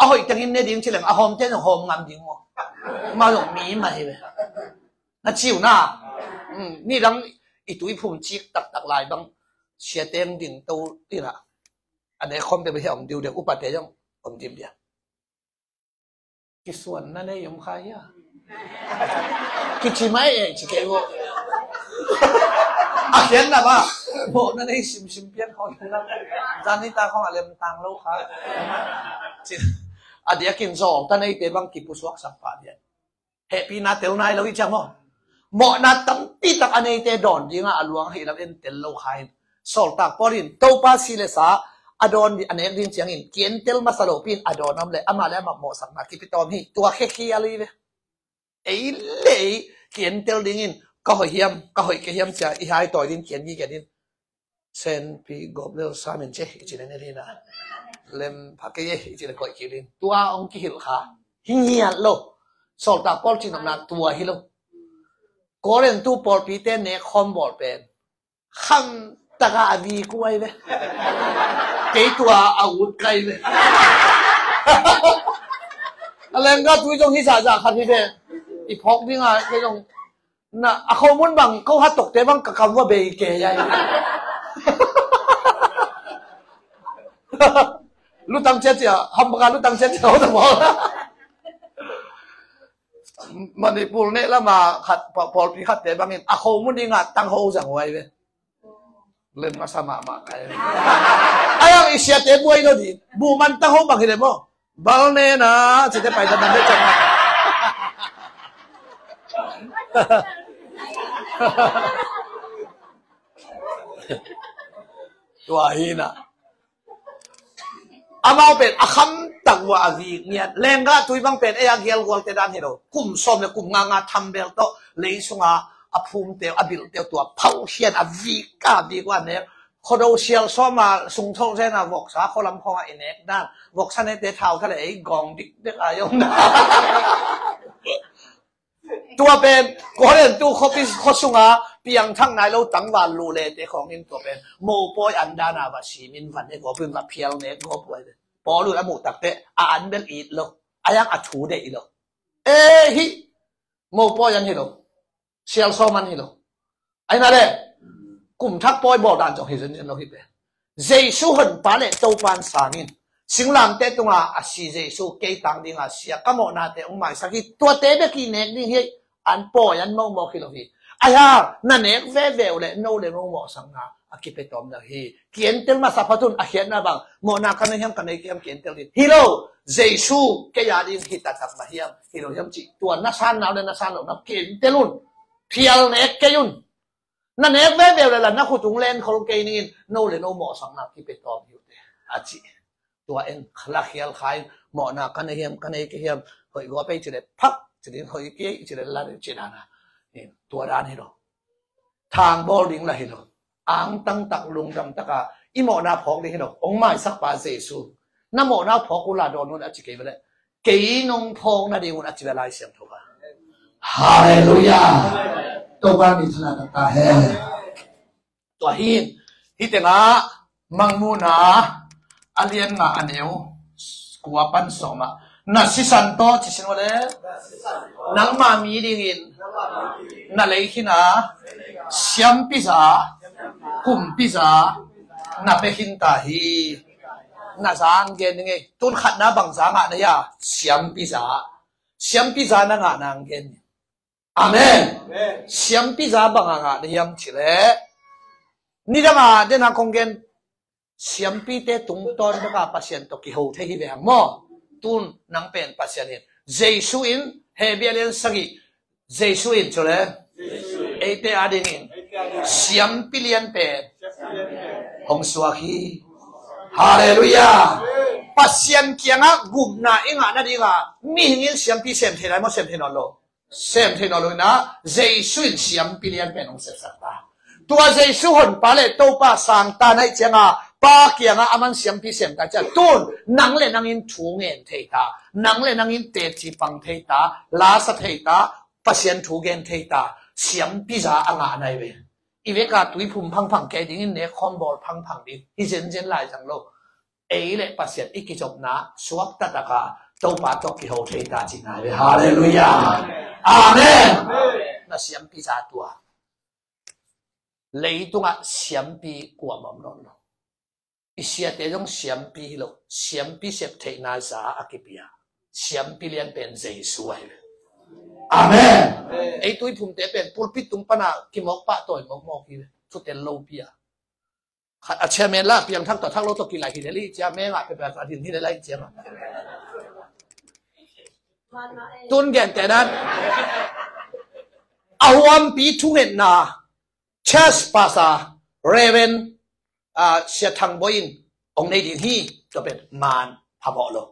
A hoih tengin ne ding cih leng a hawmte zong hawm ngam ding maw? Amau zong mi mah hi ve. Na ci uh na. Nidang i tuiphum cik taktak lai bang siateng ding to inah, a nekhawmte bek hi a om diudeu, upate zong om dimdiam. Kisuanna nei om kha hia? Kici mai e, ci kei uh. A khiatna mah mawhna nei simsim pian khawng hi lo. Zan ni ta khawng a lemtang lo kha. A diakin zawlta neite bang kipusuaksak pah dian. Hehpihna tel nai lo hi ciang maw? Mawhna tampi tak a neite dawn dingah a luang ahih lam en tel lo kha in. Sawltak Paul in Topa si le sa a dawn ding, a nek ding ciangin kientel masa lopi in a dawn om le amah le amah mawhsakna kipia tawm hi. Tua khekhial hi ve. Ei le ei kientel dingin ka hoih hiam, ka hoih kei hiam cia i hai tawi din kian gige din. Senpi gop lel samin ce i cin en hi na. Lem pha kei e i cin koih kilin. Tua ong kihilh kha. Hi ngiat lo. Sawltak Paul cin omna tua hi lo. Korintu pawlpite nek khawm bawl pen kham taka a vik uh ai ve. Kei tua a ut kai ve. A lengga tui zong hi zahzah khat hi ve. I phawk dinga kei zong na a khomun bang ko hat tokte bang ka kam va bei ke ai. Lutang cia cia, hambaka lutang cia cia ho ta maw? Manipur ne lama khat pa-, pawlpi khatte bangin a khomun dinga tang ho zang huai ve. Len masa mahmah kai. Ayang i siate buai lo di. Bu man tang ho bang hi le maw? Bal ne na, cite pai ta dam le cang. Tua hi na. Amau pen a khamtak vua a vik ngiat. Lengga tui bang pen ei a gialgualte dan hi lo. Kum sawm le kum nga nga thambel tawh lei sunga a phumteu a bilhteu tua phauh hian a vik a vik vua nek. Khuado sial sawma sungtholh zena voksa khualam khawngah i nek dan. Voksa nete thau tha le ei gawng dikdek a i om dan. Tua pen Korintu khuapi khuasunga piangthak nai lo tangval luh lete khawngin tua pen mopawi an dana va simin van e gawpin va phial ne gawp uai. Paul un a muh takte a an bel it lo. A yang a thu deih lo. E hi mopawi an hi lo. Sial sawm an hi lo. Ahi na le, kum thak pawi bawl dan zong hi zenzen lo hi pen. Jesu honpa le Topa an sangin singlamteh tungah a si Jesu kei tang dinga sia ka mawhnate hong maisak hi, tuate bek i nek ding hi. An pawi an mawkmawk hi lo hi. Ahi hang na nek veve uh le no le no mawhsakna a kipia tawm deuh hi. Kientel masa phat un a khiatna bang mawhna ka nei hiam ka nei kei hiam kientel ding hi lo. Jesu kei a ding hi taktak mah hiam hi lo hiam cih tua na san nau le na san lo na kientel un. Phial nek kei un. Na nek veve uh le la na khut tung len khol kei ningin no le no mawhsakna kipia tawm hi uh te a ci. Tua en lakhial kha in mawhna ka nei hiam ka nei kei hiam hoih gua pei ci le phak ci ding hoih kei ci le la ci dana. Tua dan hi lo. Thang bawl ding la hi lo. Angtang tak lungdam taka i mawhna phawk ding hi lo. Hong maisak pa Jesu. Na mawhna phawk uh la dawn un a ci kei vele. Kei nong phawk nading un a ci ve Lai Siangtho kha. Halleluiah. Topa min thana taktak hen. Tua hin hi tengah Mangmuhna a lian nga a neu kua pan sawmah na sisan tawh ci sin vele. Nangma mi dingin na lei khina siampiza kumpiza na pia khin ta hi. Na zang gen ding ei. Tun khatna bang za ngah na hia? Siampiza. Siampiza na ngah nang gen. Amen. Siampiza bang a ngah na hiam ci le nidanga dena kong gen. Siampite tungtawn beka Pasian tawh kiho thei hi ve hang maw? Tun nang pen Pasian in Jesu in Hebrew lian sagih Jesu in cu le eite adingin siampi lian pen hong suak hi. Halleluiah. Pasian kiangah gupna i ngah nadinga mihing in siampi sem thei lai maw, sem thei nawn lo? Sem thei nawn lo inah Jesu in siampi lian pen hong sepsak ta. Tua Jesu honpa le Topa sang ta naih cianga Pa kiangah aman siampi sem ta ciah tun nang le nangin thu ngen thei ta, nang le nangin teci pang thei ta, lasa thei ta, Pasian thu gen thei ta, siampiza a ngah nai ve. I veka tuiphum phangphang kei dingin, nekkhawm bawl phangphang ding hi zenzen lai zang lo. Ei le Pasian i kizopna suak taktak a Topa tawh kiho thei ta cihna hi ve. Halleluiah. Amen. Na siampi za tua. Leitungah siampi kuamah om nawn lo. I siate zong siampi hi lo. Siampi sep theihna za a kipia siampi lian pen Jesu ahi ve. Amen. Ei tuiphumte pen pulpit tung pana kimawk pah tawi mawkmawk hi ve. Thutel lopi a. Khat a chairman la piangthak tawh thak lo tawh kilai hi le li cia mengah pepe a din hi le lai cia ma. Tun gente nan a huampi thungetna church pastor Reverend, ah, Sia Thang Boy in hong nei ding hi. Tua pen man phamawh lo.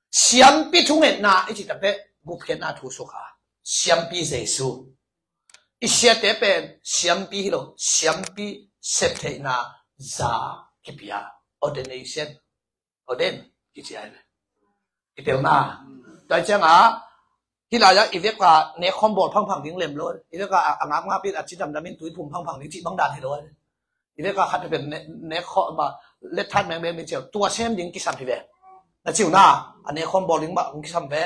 Siampi thungetna i cih takte gupkhiatna thu sukha. Siampi Jesu. I siate pen siampi hi lo, siampi septheihna za kipia. Ordination. Ordain kici ai ve. I telna. Tua cianga hi lai-a i veka nekkhawm bawl phangphang ding lem lo. I veka a ngapngap in a ci damdam in tuiphum phangphang ding cih bang dan hi lo ai ve. I veka khat pen nekkhawm ba letthat mengmeng min ciau tua sem ding kisam hi ve. Na ciu na a nekkhawm bawl ding ba hong kisam ve.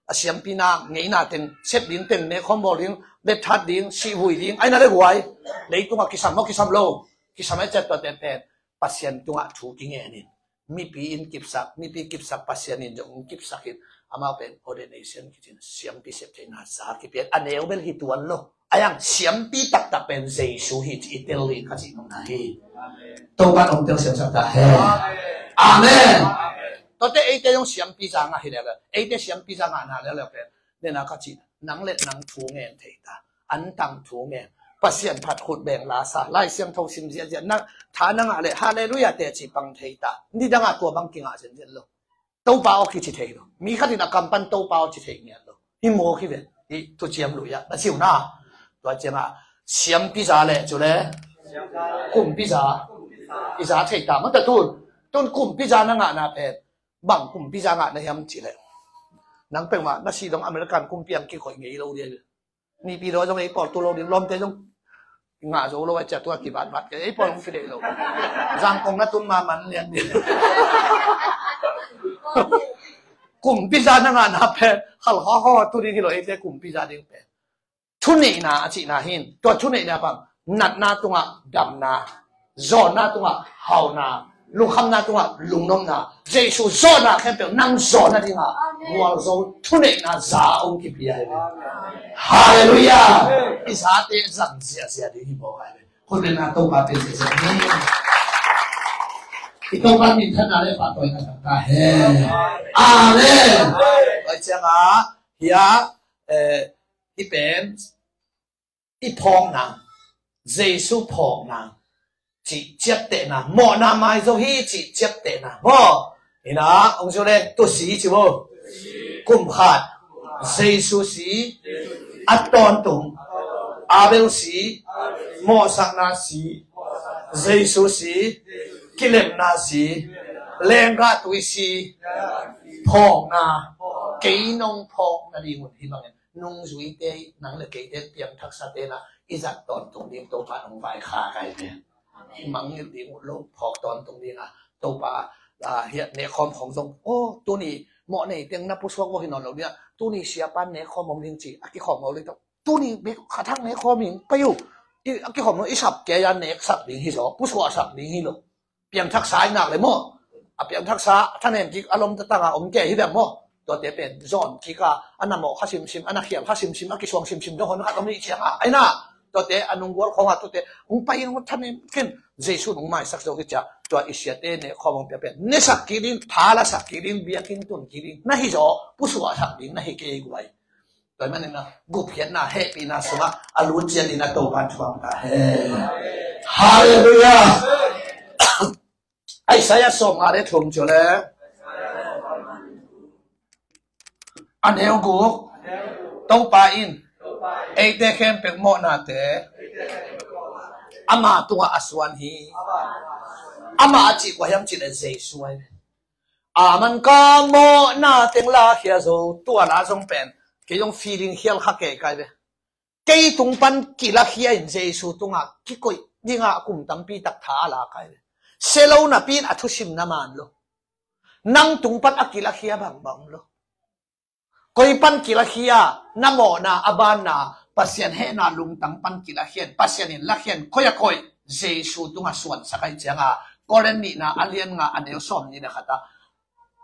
A siampi na ngeina teng sep ding teng nekkhawm bawl ding letthat ding sihvui ding aina le huai. Leitunga kisam maw kisam lo. Kisam ai ciat tua tenten Pasian tungah thu kingen in. Mipi in kipsak, mipi kipsak Pasian in zong kipsak in. Amau pen ordination kicin siampi septheihna za kipian a neu bel hi tuan lo. Ayang siampi taktak pen Jesu hi ci i tel in ka cih nong na hi. Topa nong tel siamsak ta he. Amen. Tua te eite zong siampi za ngah hi lele. Eite siampi za ngah na lele pen. Nena ka cih nang let nang thu ngen thei ta. Antang thu ngen. Pasian phat khut beng la sa. Lai Siangtho sim ziazia. Na tha na ngah le halleluiah te ci pang thei ta. Ni dangah tua bang kingah zenzen lo. Topa aw kici thei lo. Mi khat in a kam pan Topa aw ci thei ngiat lo. Hi mawk hi ve. Hi thuciam luiah na siu na. Tua ciangah siampi za le cu le kumpi za i za thei ta mata tun. Tun kumpi za na ngah na pen bang kumpi za ngah na hiam ci le. Nang pengmah na si dong American kumpi ang kikoih ngei lo dia. Nipi daw zong ei pawl tu lo ding lawmte zong ngah zo lo a cia tua kibatbat ke ei pawl hong kideih lo. Zangkong na tun ma man lian ding. Kumpi za na ngah na pen khal haw haw tu ding hi lo eite kumpi za ding pen. Thuneihna a cihna hin tua thuneihna bang natna tungah damna, zawnna tungah hauna, lungkhamna tungah lungnopna, Jesu zawhna khempeuh nang zawhna dingah gualzo thuneihna za hong kipia hi ve. Halleluiah. I zate zang ziahziah ding hi mawk ai ve. Khutbetna Topa pen ziahziah ding. I Topa minthanna le pahtawina tangta he. Amen. Tua ciangah hia, eh, hi pen i phawkna, Jesu phawkna cih ciaptehna, mawhna maizo hi cih ciaptehna maw? Ina hong zio le tusi ci maw? Kum khat Jesu si, a tawntung Abel si, mawhsakna si, Jesu si, kilemna si, lenggah tui si, phawkna, kei nong phawkna ding un hi bangin nungzuite nang le keite piangthaksate na i zat tawntung ding Topa nong vaikhak ai ve. I mangngilh ding uh lo phawk tawntung ding a Topa, ah, hiah nekkhawm khong zong aw tuni mawh nei teng na pusuak vawh hi nawn lo ding a tuni siapan nekkhawm hong ding ci a kikhawm lo ding tawh tuni bek khathak nekkhawm in pai uh. I a kikhawm lo i sap kei a neksak ding hi zaw pusuaksak ding hi lo. Piangthaksa i nak le maw? A piangthaksa a thanem kik a lom tatanga om kei hi bek maw? Tuate pen zawn kika a na mawh kha simsim a na khial kha simsim a kisuang simsim dong hon khat om nih cianga aina. Tuate a nunggual khonga tuate hong pai in hong thanem ken Jesu nong maisak zo hi cia tua i siate ne khawm hong pia pen nesak kik ding, thalasak kik ding, biakinn tun kik ding na hi zaw pusuaksak ding na hi kei guai. Tua manin a gupkhiatna hehpihna sungah a lut cian in a Topa thuam ta he. Halleluiah. Isaiah sawm nga le thum cu le a neu guk Topa in eite khempeuh mawhnate ama tungah a suan hi. Ama a cih kua hiam cih le Jesu ahi. A man ka mawhna teng la khia zo tua la zong pen kei zong feeling khial kha kei kai ve. Kei tung pan kilakhia in Jesu tungah kikoih dingah kum tampi tak tha a lak ahi ve. Sia lo napi in a thusim na man lo. Nang tung pan a kilakhia bangbang om lo. Koi pan kilakhia, na mawhna, a banna, Pasian hehna lungtang pan kilakhia in, Pasian in lakhia in, koi a koih, Jesu tungah suansak ahi cianga, Korin nihna a lian nga a neu sawm nih le khat ah,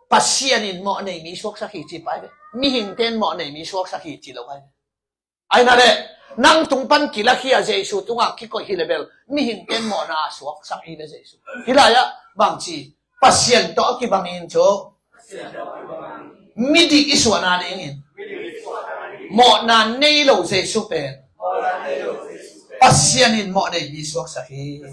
Pasian in mawh nei mi suaksak hi ci pai ve. Mihingte in mawh nei mi suaksak hi ci lo ahi ve. Ahi na le, nang tung pan kilakhia Jesu tungah kikoih hi le bel, mihingte in mawhna suaksak hi ve Jesu. Hi lai ah, bangci, Pasian tawh a kibang in cu. Midik i suahna dingin. Mawhna nei lo Jesu pen. Pasian in mawh nei mi suaksak hi.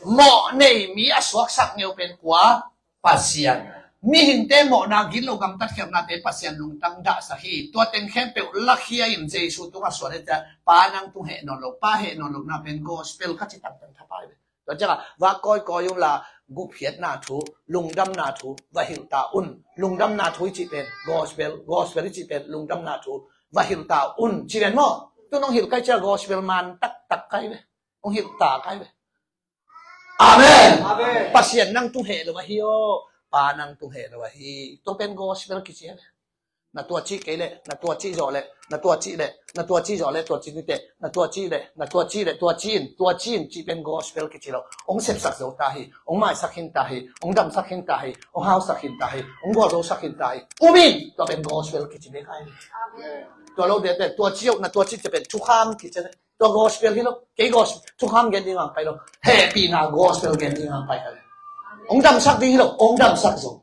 Mawh nei mi a suaksak ngeu pen kua? Pasian. Mihingte mawhna gilo gamtat khialhnate Pasian lungtang dahsak hi. Tua teng khempeuh lakhia in Jesu tungah suan hi ta, Pa nang tung heh nawn lo, Pa heh nawn lo na pen gospel ka ci tangtang thapai ve. Tua ciangah, va kawikawi unla, gupkhiatna thu, lungdamna thu, va hilh ta un. Lungdamna thu i cih pen gospel, gospel i cih pen lungdamna thu, va hilh ta un. Ci ven maw? Tu nong hilh kai cia gospel man taktak kai ve. Hong hilh ta kai ve. Amen. Amen. Pasian nang tung heh lo ahi aw. Pa nang tung heh lo ahi. Tua pen gospel kici ve. Na tua cih kei leh, na tua cih zawh leh, na tua cih leh, na tua cih zawh leh, tua cih ni teh, na tua cih leh, na tua cih leh, tua cih in, tua cih in, cih pen gospel kici lo. Hong sepsak zo ta hi, hong maisak khin ta hi, hong damsak khin ta hi, hong hausak khin ta hi, hong gualzosak khin ta hi. Um in, tua pen gospel kici bek ahi. Amen. Tua lo deh pen, tua cih zawh, na tua cih teh pen thukham kici leh. Tua gospel hi lo, kei gospel, thukham gen ding ang pai lo. Hehpihna gospel gen ding ang pai ka leh. Hong damsak ding hi lo, hong damsak zo.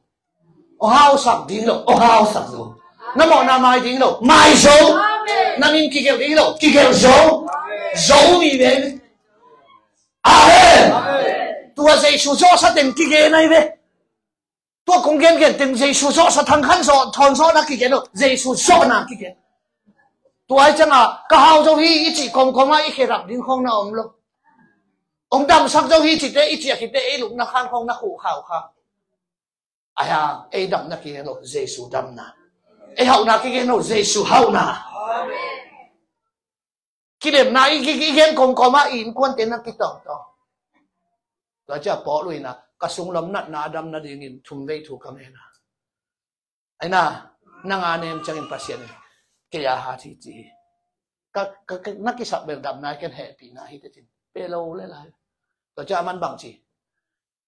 Hong hausak ding lo, hong hausak zo. Na mawhna mai ding lo, mai zo. Amen. Na min kigelh ding lo, kigelh zo. Amen. Zo mi ve. Amen. Amen. Tua Jesu zawhsa teng kigen ahi ve. Tua kong gengen teng Jesu zawhsa thangkhan zawh, thawn zawhna kigen lo, Jesu zawhna kigen. Tua ahi ciangah, ka hau zo hi i cih kawmkawmah i khe rap ding khawng na om lo. Hong damsak zo hi cihte i cih a khite ei lupna khan khawng na khuh khau kha. Ahi hang, ei damna kigen lo, Jesu damna. Ei hauhna kigen lo, Jesu hauhna. Kilemna i, i, i gen kawmkawmah i innkuante na kitawngtawng. Tua ciah Paul uh in ah, ka sunglam natna a dam nadingin thumvei thu ka ngen a. Ahi na, nang a nem ciangin Pasian in, kei a hat hi ci hi. Ka, ka, ka, na kisap bel damna hi ken hehpihna hi teh cin. Pe lo le lai. Tua ciah a man bang ci.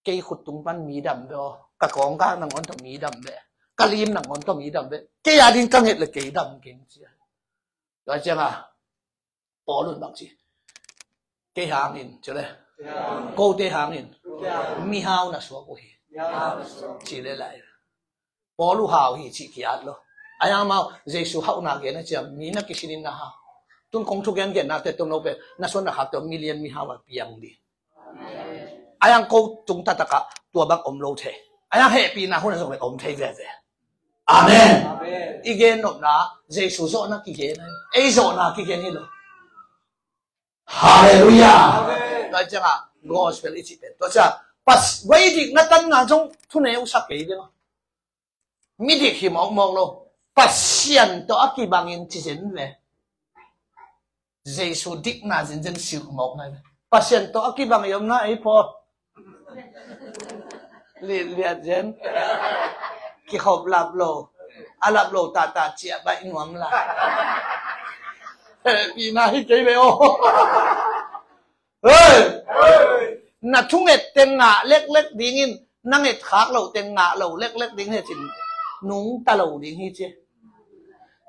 Kei khut tung pan mi dam ve aw. Ka kawngkak nangawn tawh mi dam ve. Ka lim nangawn tawh mi dam ve. Kei a ding ka nget le kei dam keng ci a. Tua ciangah Paul un bang ci. Kei hangin, ci le. Kote hangin. Mihau na suak uh hi. Ci le lai. Paul uh hau hi cih ki-at lo. Ahi hang amau, Jesu hauhna gen a ciam, mi na kisinin na hau. Tun kong thugen gen nate tun lo pen, na suan na khak tawh million mihau a piang ding. Ahi hang ko tung taktakah tua bang om lo thei. Ahi hang hehpihna hun a zong le om thei veve. Amen. Amen. I gen nopna, Jesu zawhna kigen. Ei zawhna kigen hi lo. Halleluiah. Amen. Tua ciangah gospel i cih pen. Tua ciah, pas, guai dik na tan nga zong thuneu sak kei ding. Midik hi mawkmawk lo. Pasian tawh a kibangin ci zen ve. Jesu dikna zenzen silh mawk nai ve. Pasian tawh a kibang i omna ei Paul. Liatliat zen. Kikhop lap lo. A lap lo tata ciah baih nuam la. Hehpihna hi kei ve aw. Hei! Na thunget teng ngah leklek dingin, na nget khak loh teng ngah lo leklek ding hi cin nungta lo ding hi ci.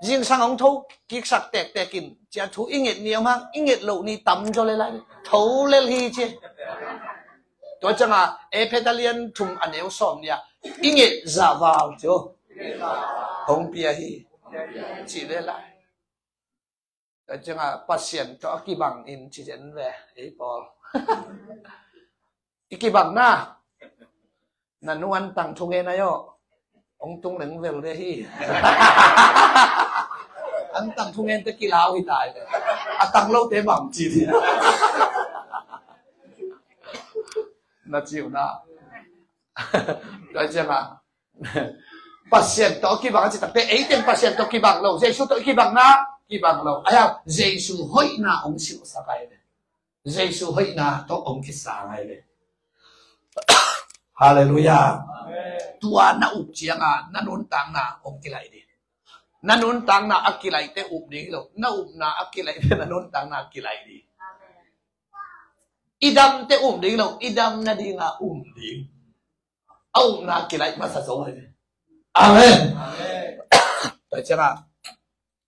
Zingsang hong tho kiksak tektek in, cia thu i nget ni om hang, i nget loh ni tam zaw le lai, tho lel hi ci. Tua ciangah Efesa lian thum a neu sawm nih ah, i nget zahval ci aw. Hong pia hi. Ci le lai. Tua ciangah Pasian tawh a kibang in ci zen ve, ei Paul. I kibang na. Na nu an tang thungen ahi aw. Hong tung leng vel ve hi. An tang thungen te kilau hi tai ve. A tang lo te bang ci hi. Na ciu na. Tua ciangah Pasian tawh kibang a ci takte, ei teng Pasian tawh kibang lo, Jesu tawh kibang na, kibang lo. Ahi hang Jesu hoihna hong silhsak ahi ve. Jesu hoihna tawh hong kisang ahi ve. Halleluiah. Tua na up ciangin na nuntakna hong kilaih ding. Na nuntakna a kilaihte up ding hi lo. Na upna a kilaihte na nuntakna a kilaih ding. I damte um ding lo, i dam nadinga um ding. A upna kilaih masa zo hi. Amen. Tua ciangin,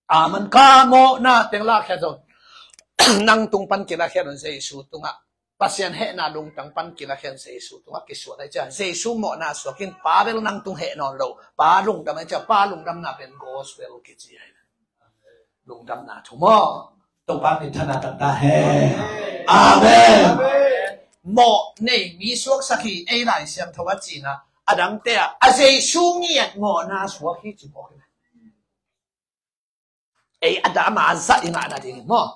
amen ka mawhna teng lakhia zo. Nang tung pan kilakhia lo Jesu tungah. Pasian hehna lungtang pan kilakhia lo Jesu tungah kisuah lai ciang. Jesu mawhna suakin Pa bel nang tung heh nawn lo. Pa lungdam ai ciang, Pa lungdamna pen gospel kici ai. Lungdamna thu maw. Topa min thana taktak hen. Amen. Mawh nei mi suaksak hi ei Lai Siangtho a cina. A dangte ah a Jesu ngiat mawhna suak hi ci mawh hi. Ei a dah ama a zah i ngahna ding maw.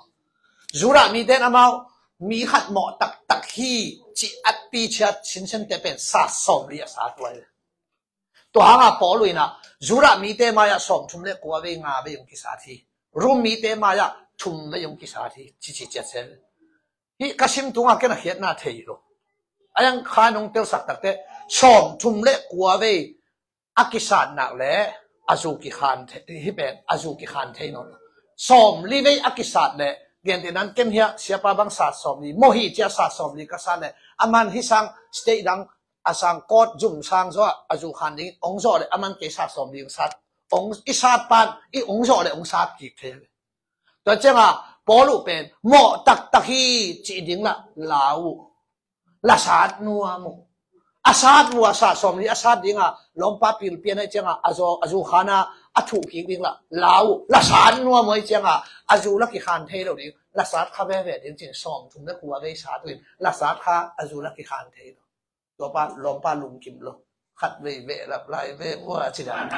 Judah mite in amau mi khat mawh taktak hi ci a pi ciat sinsente pen sat sawmli a sat uh ai. Tua hanga Paul in ah Judah mite mai-ah sawmthum le kua vei nga vei hong kisat hi. Rom mite mai-ah thum vei hong kisat hi. Cici ciat sel. Hih ka sim tungah ken a khiatna thei lo. A yang khan hong telsak takte sawmthum le kua vei a kisat nak le a zu kikhan thei, hih pen a zu kikhan thei nawn lo. Sawmli vei a kisat le, gentehnan ken hiah siapa bang sat sawmli, mawh hi cia sat sawmli ka sat le, a man hih sang state dang a sang court zum sang zaw a zu khan ding hong zawh le a man kei sat sawm ding sat hong i sat pan i hong zawh le hong sat kik thei. Tua cianga Paul uh pen mawh taktak hi cih ding lah lau uh. La sat nuam uh. A sat uh a sat sawm ding a sat dinga lawmpa pilpian ai cianga a zu khan a a thuh kik ding lah lau uh. La sat nuam uh ai cianga a zu la kikhan thei lo ding. La sat kha veve ding cin sawm thum le kua vei sat uh in la sat kha a zu la kikhan thei lo. Tua pa lawmpa lungkim lo. Khat vei veh lap lai veh ua ci dan.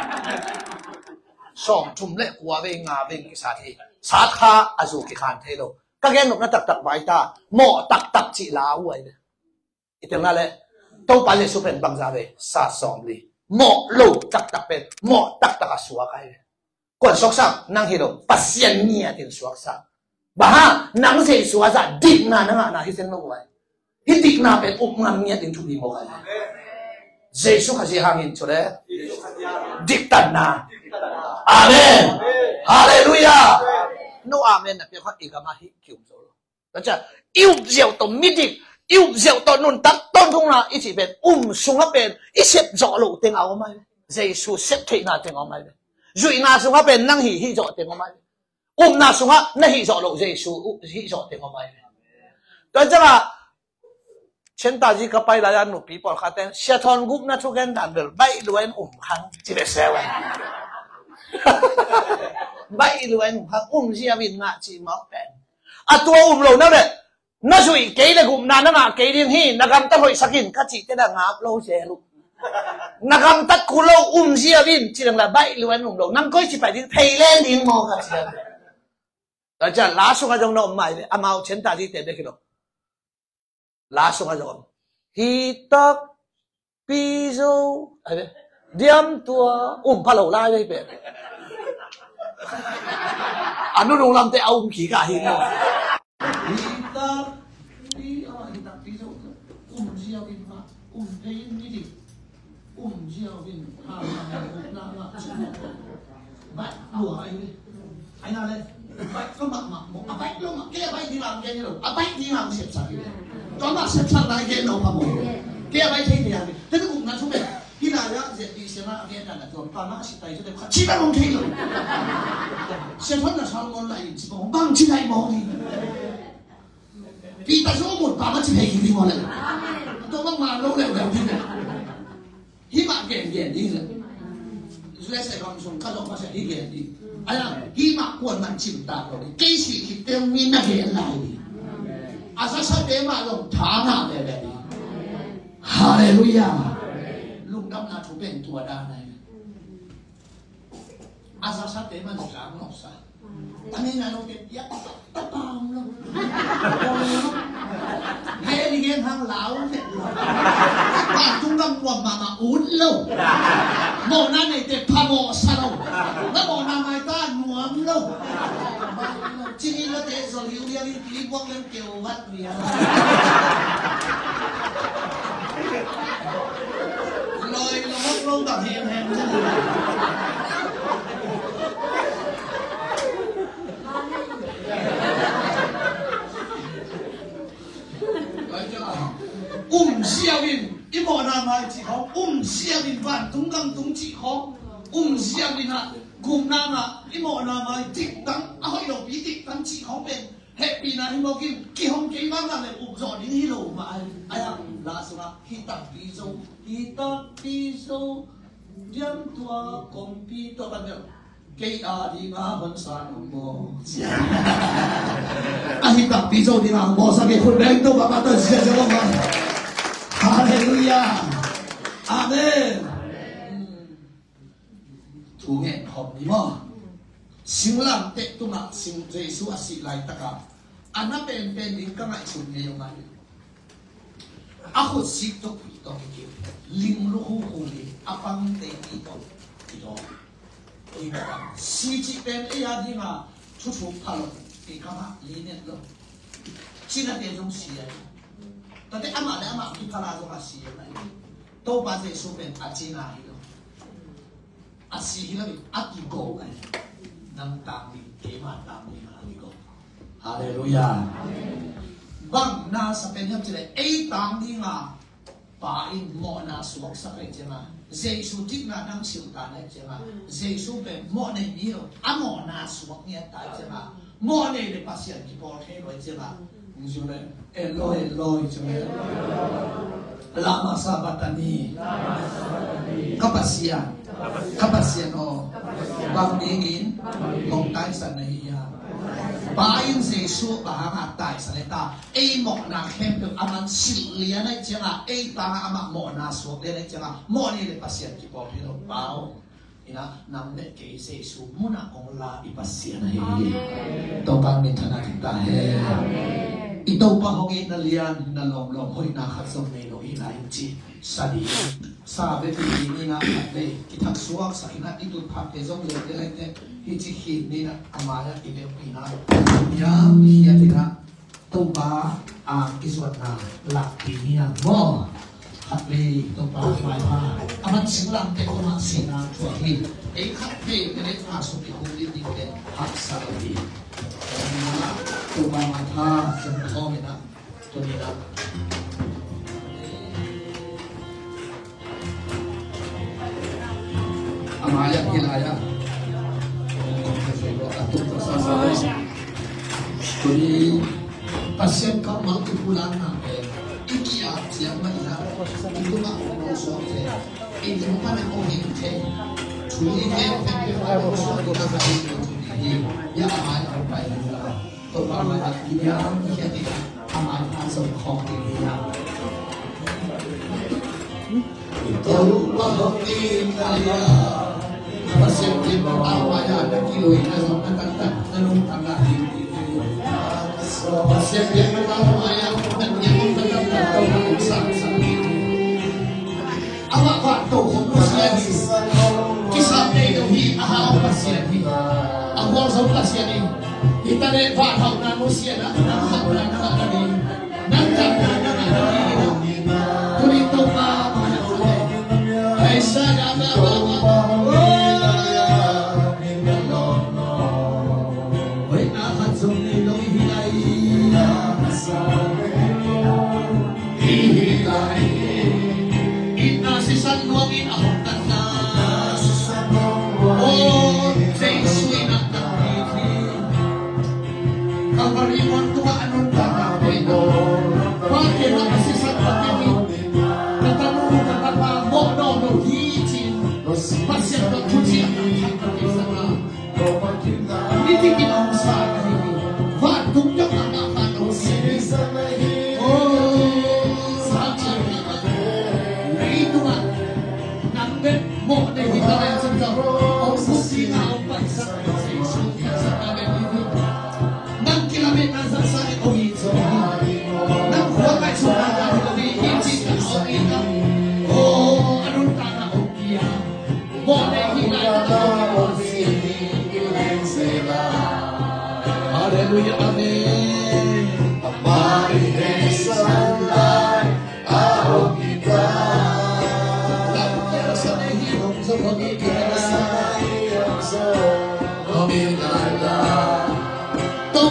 Sawm thum le kua vei nga vei kisat hi. Sat kha a zu kikhan thei lo. Ka gen nopna taktak vai ta. Mawh taktak cih la uh ai ve. I telna le Topa Jesu pen bangza ve. Sat sawm li. Mawh lo taktak pen mawh taktak a suak ai ve. Kuan sawksak nang hi lo, Pasian ngiatin suaksak. Bang hang nang Jesu a zah dikna na ngahna hi zen lo uh ai. Hih dikna pen up ngam ngiatin thupi mawk ai. Jesu Khazih hangin cu le diktanna. Amen. Halleluiah. No amen na piak kha i gam ah hih kium zo lo. Tua ciang i up ziau tawh midik, i up ziau tawh nuntak tawh nungna i cih pen um sungah pen i sep zawh loh teng a om ai. Jesu sep theihna teng a om ai. Zuihna sungah pen nang hih hih zawh teng om ai. Upna sungah na hih zawh loh Jesu uh hih zawh teng om ai. Tua ciangah Centaji ka pai lai-a nupi pawlkhat ten Sia Thawn gupna thugen dan bel baih lua in um khang ci bek sel a. Baih lua in um khang, um ziau in ngah cih mawk pen. A tua um lo na le na zuih kei le gupna na ngah kei ding hi, na gamtat hoihsak in ka cih te na ngap lo zel uh. Na gamtat kul lo um ziau in ci dang la baih lua in um lo, nang koi ci pai ding thei len ding maw ka ci dang. Tua ciang la sungah zong na om mai le amau Centaji te bek hi lo. La sungah zong om. Hi tak pi zo. Ai ve. Diam tua um pha lo lai ve pe. A nunung lamte a um kik a hi no. Hi tak pi, ama hi tak pi zo. Um ziau in ma. Um pe in mi dik. Um ziau in ha ma na na. Baih lua ai ve. Ai na le, baih ka mah mah maw, a baih lo mah, kei a baih ding a ang gen lo, a baih ding a ang sepsak hi. Tua mah sepsak lai gen lo mah maw. Kei a baih thei thei a ang gen. Tete gupna thu pen, hi lai ah ziat di siang a gen dan a tuam pa mah a si tai thu te khat ci bang hong thei lo. Sia Thawn na Salmon lai in ci bang hong bang ci lai maw ni. Peter Zo mun pa mah ci thei hi ding maw le. Tua mah ma lo leu leu ding. Hih mah gen gen ding hi. U S A kam sung ka zong masa hih gen ding. Ahi hang hih mah kuan man cim tak lo ding. Kei sih khit teng mi na gen lai ding. A zasate mah zong tha ngah veve ding. Halleluiah. Lungdamna thu pen tua dan ahi. A zasate mah zong zang noksa. Tami na lo te piak ta pa om lo. He ni gen hang lau te lo. Pa tung gam kuam mama ut lo. Mawhna nei te pha mawh sa lo. Na mawhna mai ta nuam. Lo. Cingin la te zol hiu liang in ki buak lem keu vat liang. Loi lo mok lo bang hiu hem. Um ziau in i mawhna mai cih khawng, um ziau in vantung gam tung cih khawng, um ziau in ah gupna ngah, i mawhna mai dikdang, a hoih lopi dikdang cih khawng pen hehpihna hi mawk in, kihong kei vang le up zawh ding hi lo mah ai. Ai a, la sungah hi takpi zo, hi takpi zo, diam tua kongpi tua ban deuh. Kei a dinga honsa nong bawl. A hi takpi zo dinga hong bawlsak kei khut beng to baba to zia zia lo ma. Halleluiah. Amen. Thu ngen khawm ni maw. Singlamteh tungah sing Jesu a sih laitakah a na penpen ding ka ngaihsut ngei aw ngai. A khut sik tuk pi tawh i kil, ling lu hu hu li, a pang te i tawh i daw. Oi ka kam si cih pen ei a dinga thu thuk pha lo, i kam ah li net lo. Cinate zong si a, tate amah le amah kiphala zong a si a, Topa Jesu pen a cina hi lo. A si hi lo in a kigo a hi. Nang tang ding, keima tang ding a kigo. Halleluiah. Bang na sa pen hiam cih leh ei tang dinga Pa in mawhna suaksak leh cianga, Jesu dikna nang silh ta leh cianga, Jesu pen mawh nei mi lo, a mawhna suak ngiat ta leh cianga, mawh nei le Pasian kipawl thei lo cianga. Hong zui le, Eloi, Eloi, ci le. Lama sabachthani. Ka Pasian, ka Pasian aw, bang dingin hong taisan na hi hiam? Pa in Jesu bang hanga taisan le ta, ei mawhna khempeuh a man silh lian aih cianga, ei tanga amah mawhna suak lian aih cianga, mawh ni le Pasian kipawl hi lo pau. Ina, nang le kei Jesu muna hong la i Pasian ahi hi. Topa minthanna thei ta hen. I Topa hong itna lian, na lawmlawm hoihna khat zong nei lo hi lai hi ci. Sa ding, sa bek hi ding ina khat lei kithak suak sa ina i tutphahte zong leh leh leh te hi ci khin ina a mai-ah i leh ina. Nia, nia ina. Topa a kizuatna lakpi ni a maw? Khat vei Topa maipha a man singlamteh kongah sihna thuak hi. Ei khat vei minute nga sung i hong lim dingte haksa lo hi. Topa maipha sung khawm ina tuni ina. A mai-ah hi lai-ah a tuk ka sa sa. Tuni Pasian kammal kipulakna pen i ki-ap ciang mah ina, i tungah hong suak thei, i tung pan hong hing thei, thu i gen pen pen hong suak ina ka hi. Tuni hi, ya a mai-ah hong pai hi lai. Topa mai-ah i diam i khiat ina, a mai-ah zong khawng ding hi a. Topa hong itna lian, Pasian in a mai-ah na kiluina zong na taktak na lungtang na hi. Pasian in a mai-ah na kiluina na taktak Topa hong sangsak hi. Amah vah to khong Pasian hi. Kisam nei lo hi, a hau Pasian hi. A gualzo Pasian hi. Hi ta leh vah hauhna nusia na, nang hauhna na ngah na ding. Nang damna na ngah na ding. Tuni Topa mai-ah hong pai. Hei sa ya na ma ma. Hoihna khat zong nei lo hi lai. Hi hi lai. Itna sisan nuangin a hong natna. O Jesu in a takpi hi. Kalvari mual tungah a nuntakna hoih lo. Pa kiangah a sisan pakin in, ka tanu ka tapa mawh nawn lo hi ci-in Pasian tawh thuciamna thak ka kisa a. Nitik in hong sa ahi hi. Vantung dong a mah khan hong si hi. Oh, sa cih hi. Leitungah nang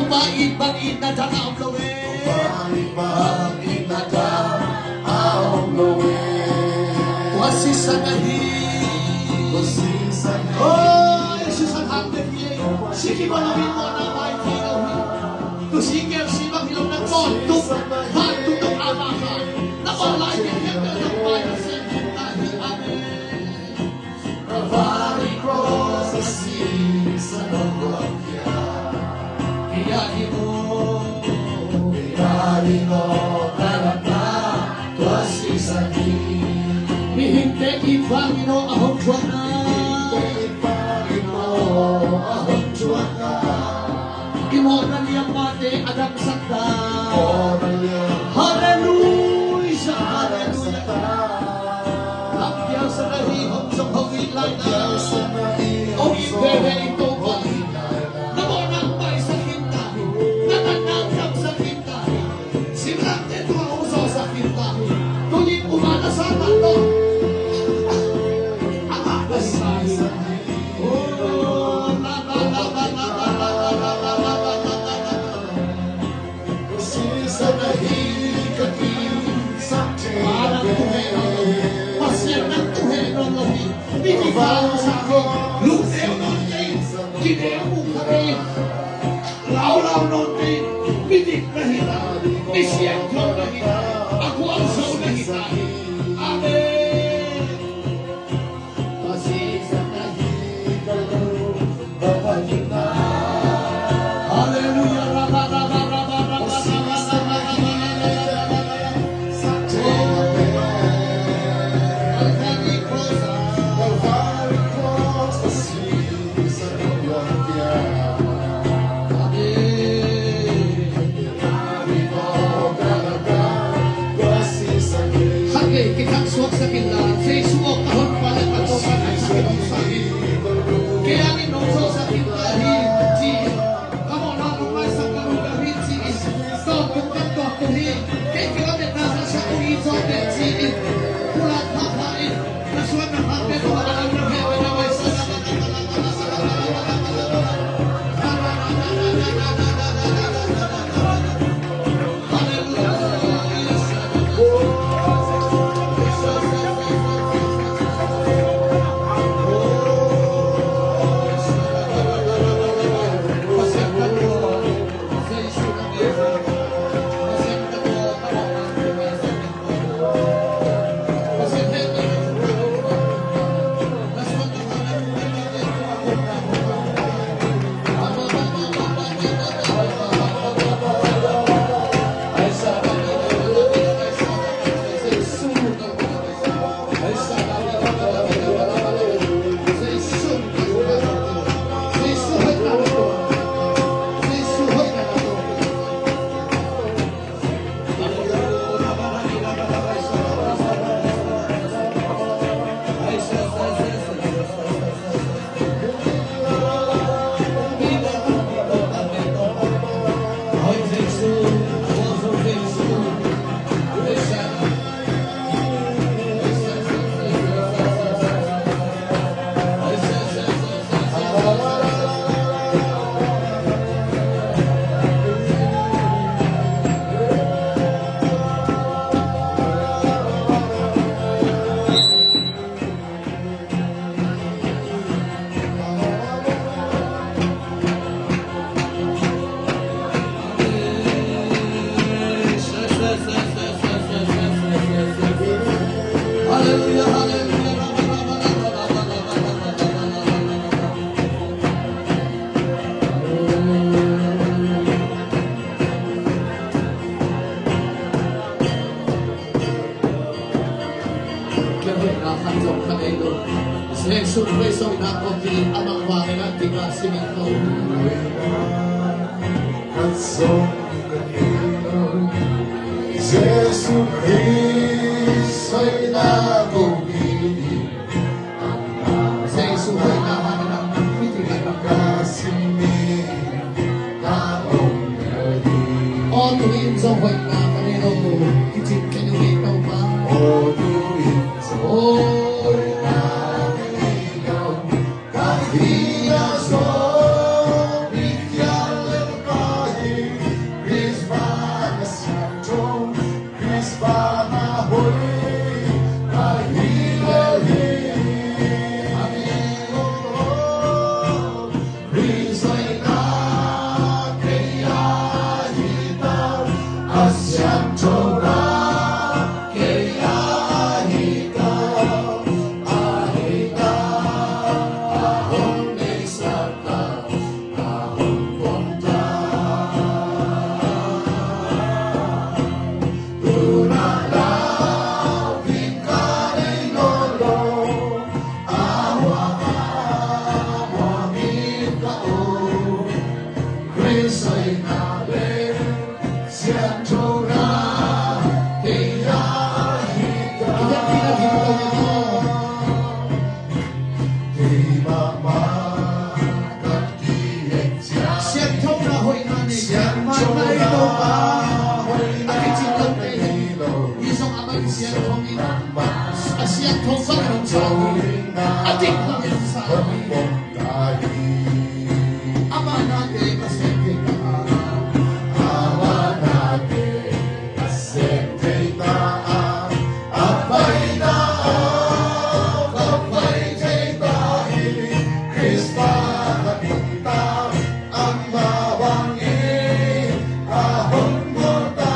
Tua i bangin na dang a om lo e. Tua i bangin na dang a om lo e. Tua sisan ahi. Tua sisan ahi. Oi, sisan hang bek hi e. Si kibawl lo in mawhna mai thei lo hi. Tua si gel si bang hi lo na tawntung, vantung tawh a mah kha. Na mawh lai khempeuh tawh mai na sem khin ta hi. Amen. Calvary cross a sisan a guan kia. Kia hi mo. Kia hi mo. Kalapna tua sisan hi. Mihingte it vangin aw a hong thuakna. Mihingte it vangin aw a hong thuakna. I mawhna liammate a damsak ta. Halleluia, halleluia. Lampial sana hi hong zong hong it lai na. Hong it veve in Topa. Na mawhna maisak khin ta hi. Na natna damsak khin ta hi. Simlangte tua hong zawhsak khin ta hi. Tuni uma na sa ta lo. Ama na sa hi. Amen. Khat vei kithak suaksak inla, Jesu aw ka Honpa le ka Topa, ka kithaksak in. Kei hangin nong zawhsak in ka hi, ci-in. Ka mawhna nong maisak ka hi, ci-in. Tawmtuk ka tawmtuk hi. Kei kilamdanna ka sak uh hi, zawhte, ci-in. Pulak phapha in. Kei hoihna khat zong ka nei lo. Jesu Khrist hoihna kong hi, amah vangin a ding a si mah ko. Khat zong ka nei lo. Jesu Khrist hoihna kong hi. Aw, tuni in zong hoihna ka nei lo, kicin kei uh hi Topa. Aw, tuni in zong hoihna ka nei lo, ka hihna zong i khial lel ka hi. Siangtho Solomon Sangin a dik hong insa. Amah nate Pasian thei ta a, amah nate Pasian thei ta a, a pai ta a, a pai thei ta hi. Khrista ka dik ta, amah bangin a hong muang ta.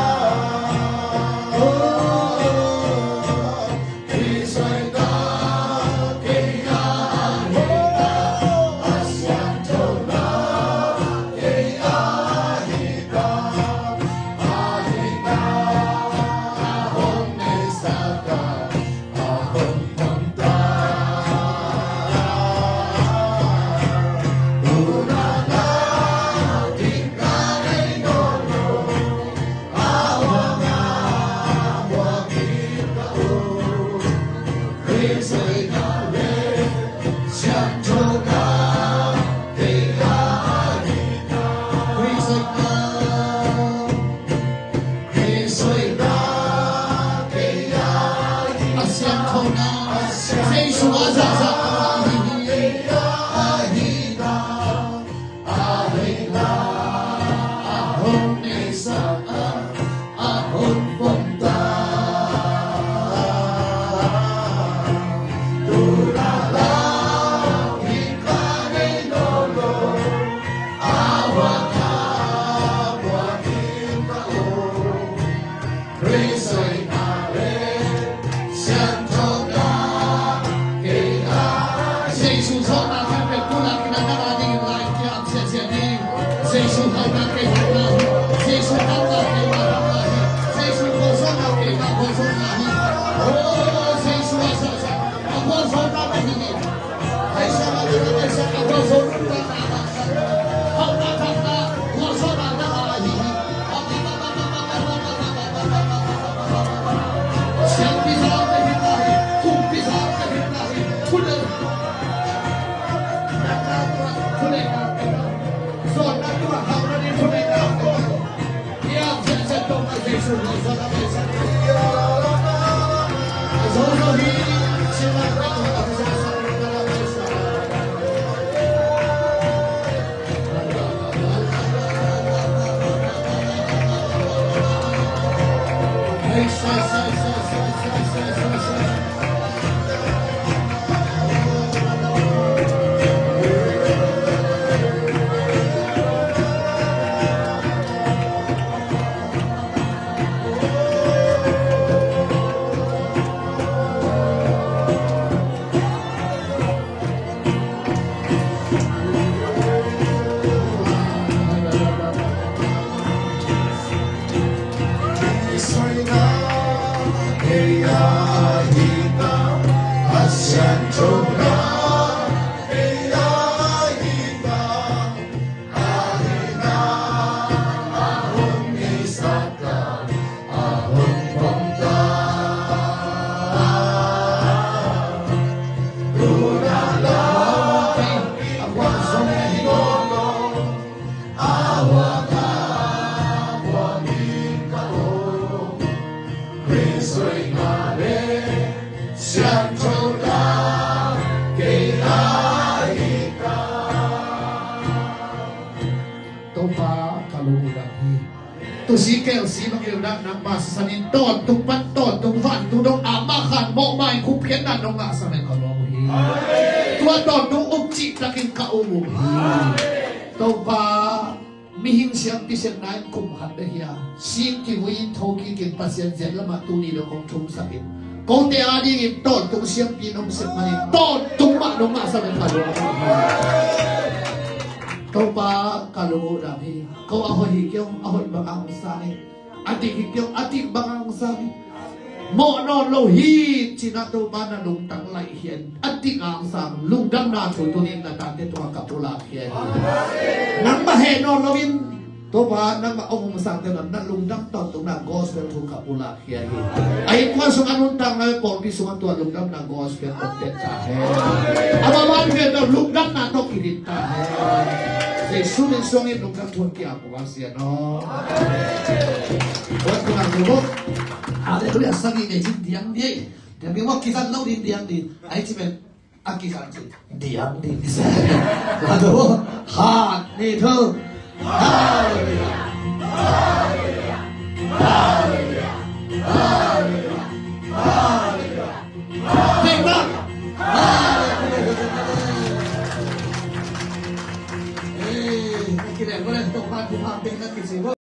Topa ka lungdam hi. Tusi kelsi bang i lungdam nangma sisan in tawntung pan tawntung vantung dong a mah khan mawhmai khupkhiatna nong ngahsak len ka lawm uh hi. Tua tawntung upcih takin ka um uh hi. Topa mihing siangpi sepna in kum khat bek hi a, sing kivui in tho kikin Pasian zen lamah tuni dong hong thumsak in kote adingin tawntung siangpi nong sep manin tawntung mah nong ngahsak len ka lawm uh hi. Topa ka lungdam hi. Ko a hoih hi kei ung, a hoih bang a hong sang hi. A dik hi kei ung, a dik bang a hong sang hi. Mawh nawn lo hi cinah Topa na lungtang laih hi. A dik a hong sang lungdamna thu tunin na tate tungah ka pulak hi. Nangmah heh nawn loin Topa nangmah hong sang te na lungdam tawntungna gospel thu ka pulak hi. A innkuan sung a nuntakna pawlpi sungah tua lungdamna gospel tawh tet ta hen. A maban pen tawh lungdamna tawh kidit ta hen. Jesu min suangin lungdam thu kiam uh a Pasian aw. Halleluia. Sagih ngei cin diang diai. Diam ding maw, kizat lo ding, diam ding. Ai ci pen a kizat ci. Diam ding. Lado. Khat, nih, thum. Halleluiah. Halleluiah. Halleluiah. Halleluiah. Halleluiah. Halleluiah. Eh, kilem, kilem, Topa thupha pen ka kisi.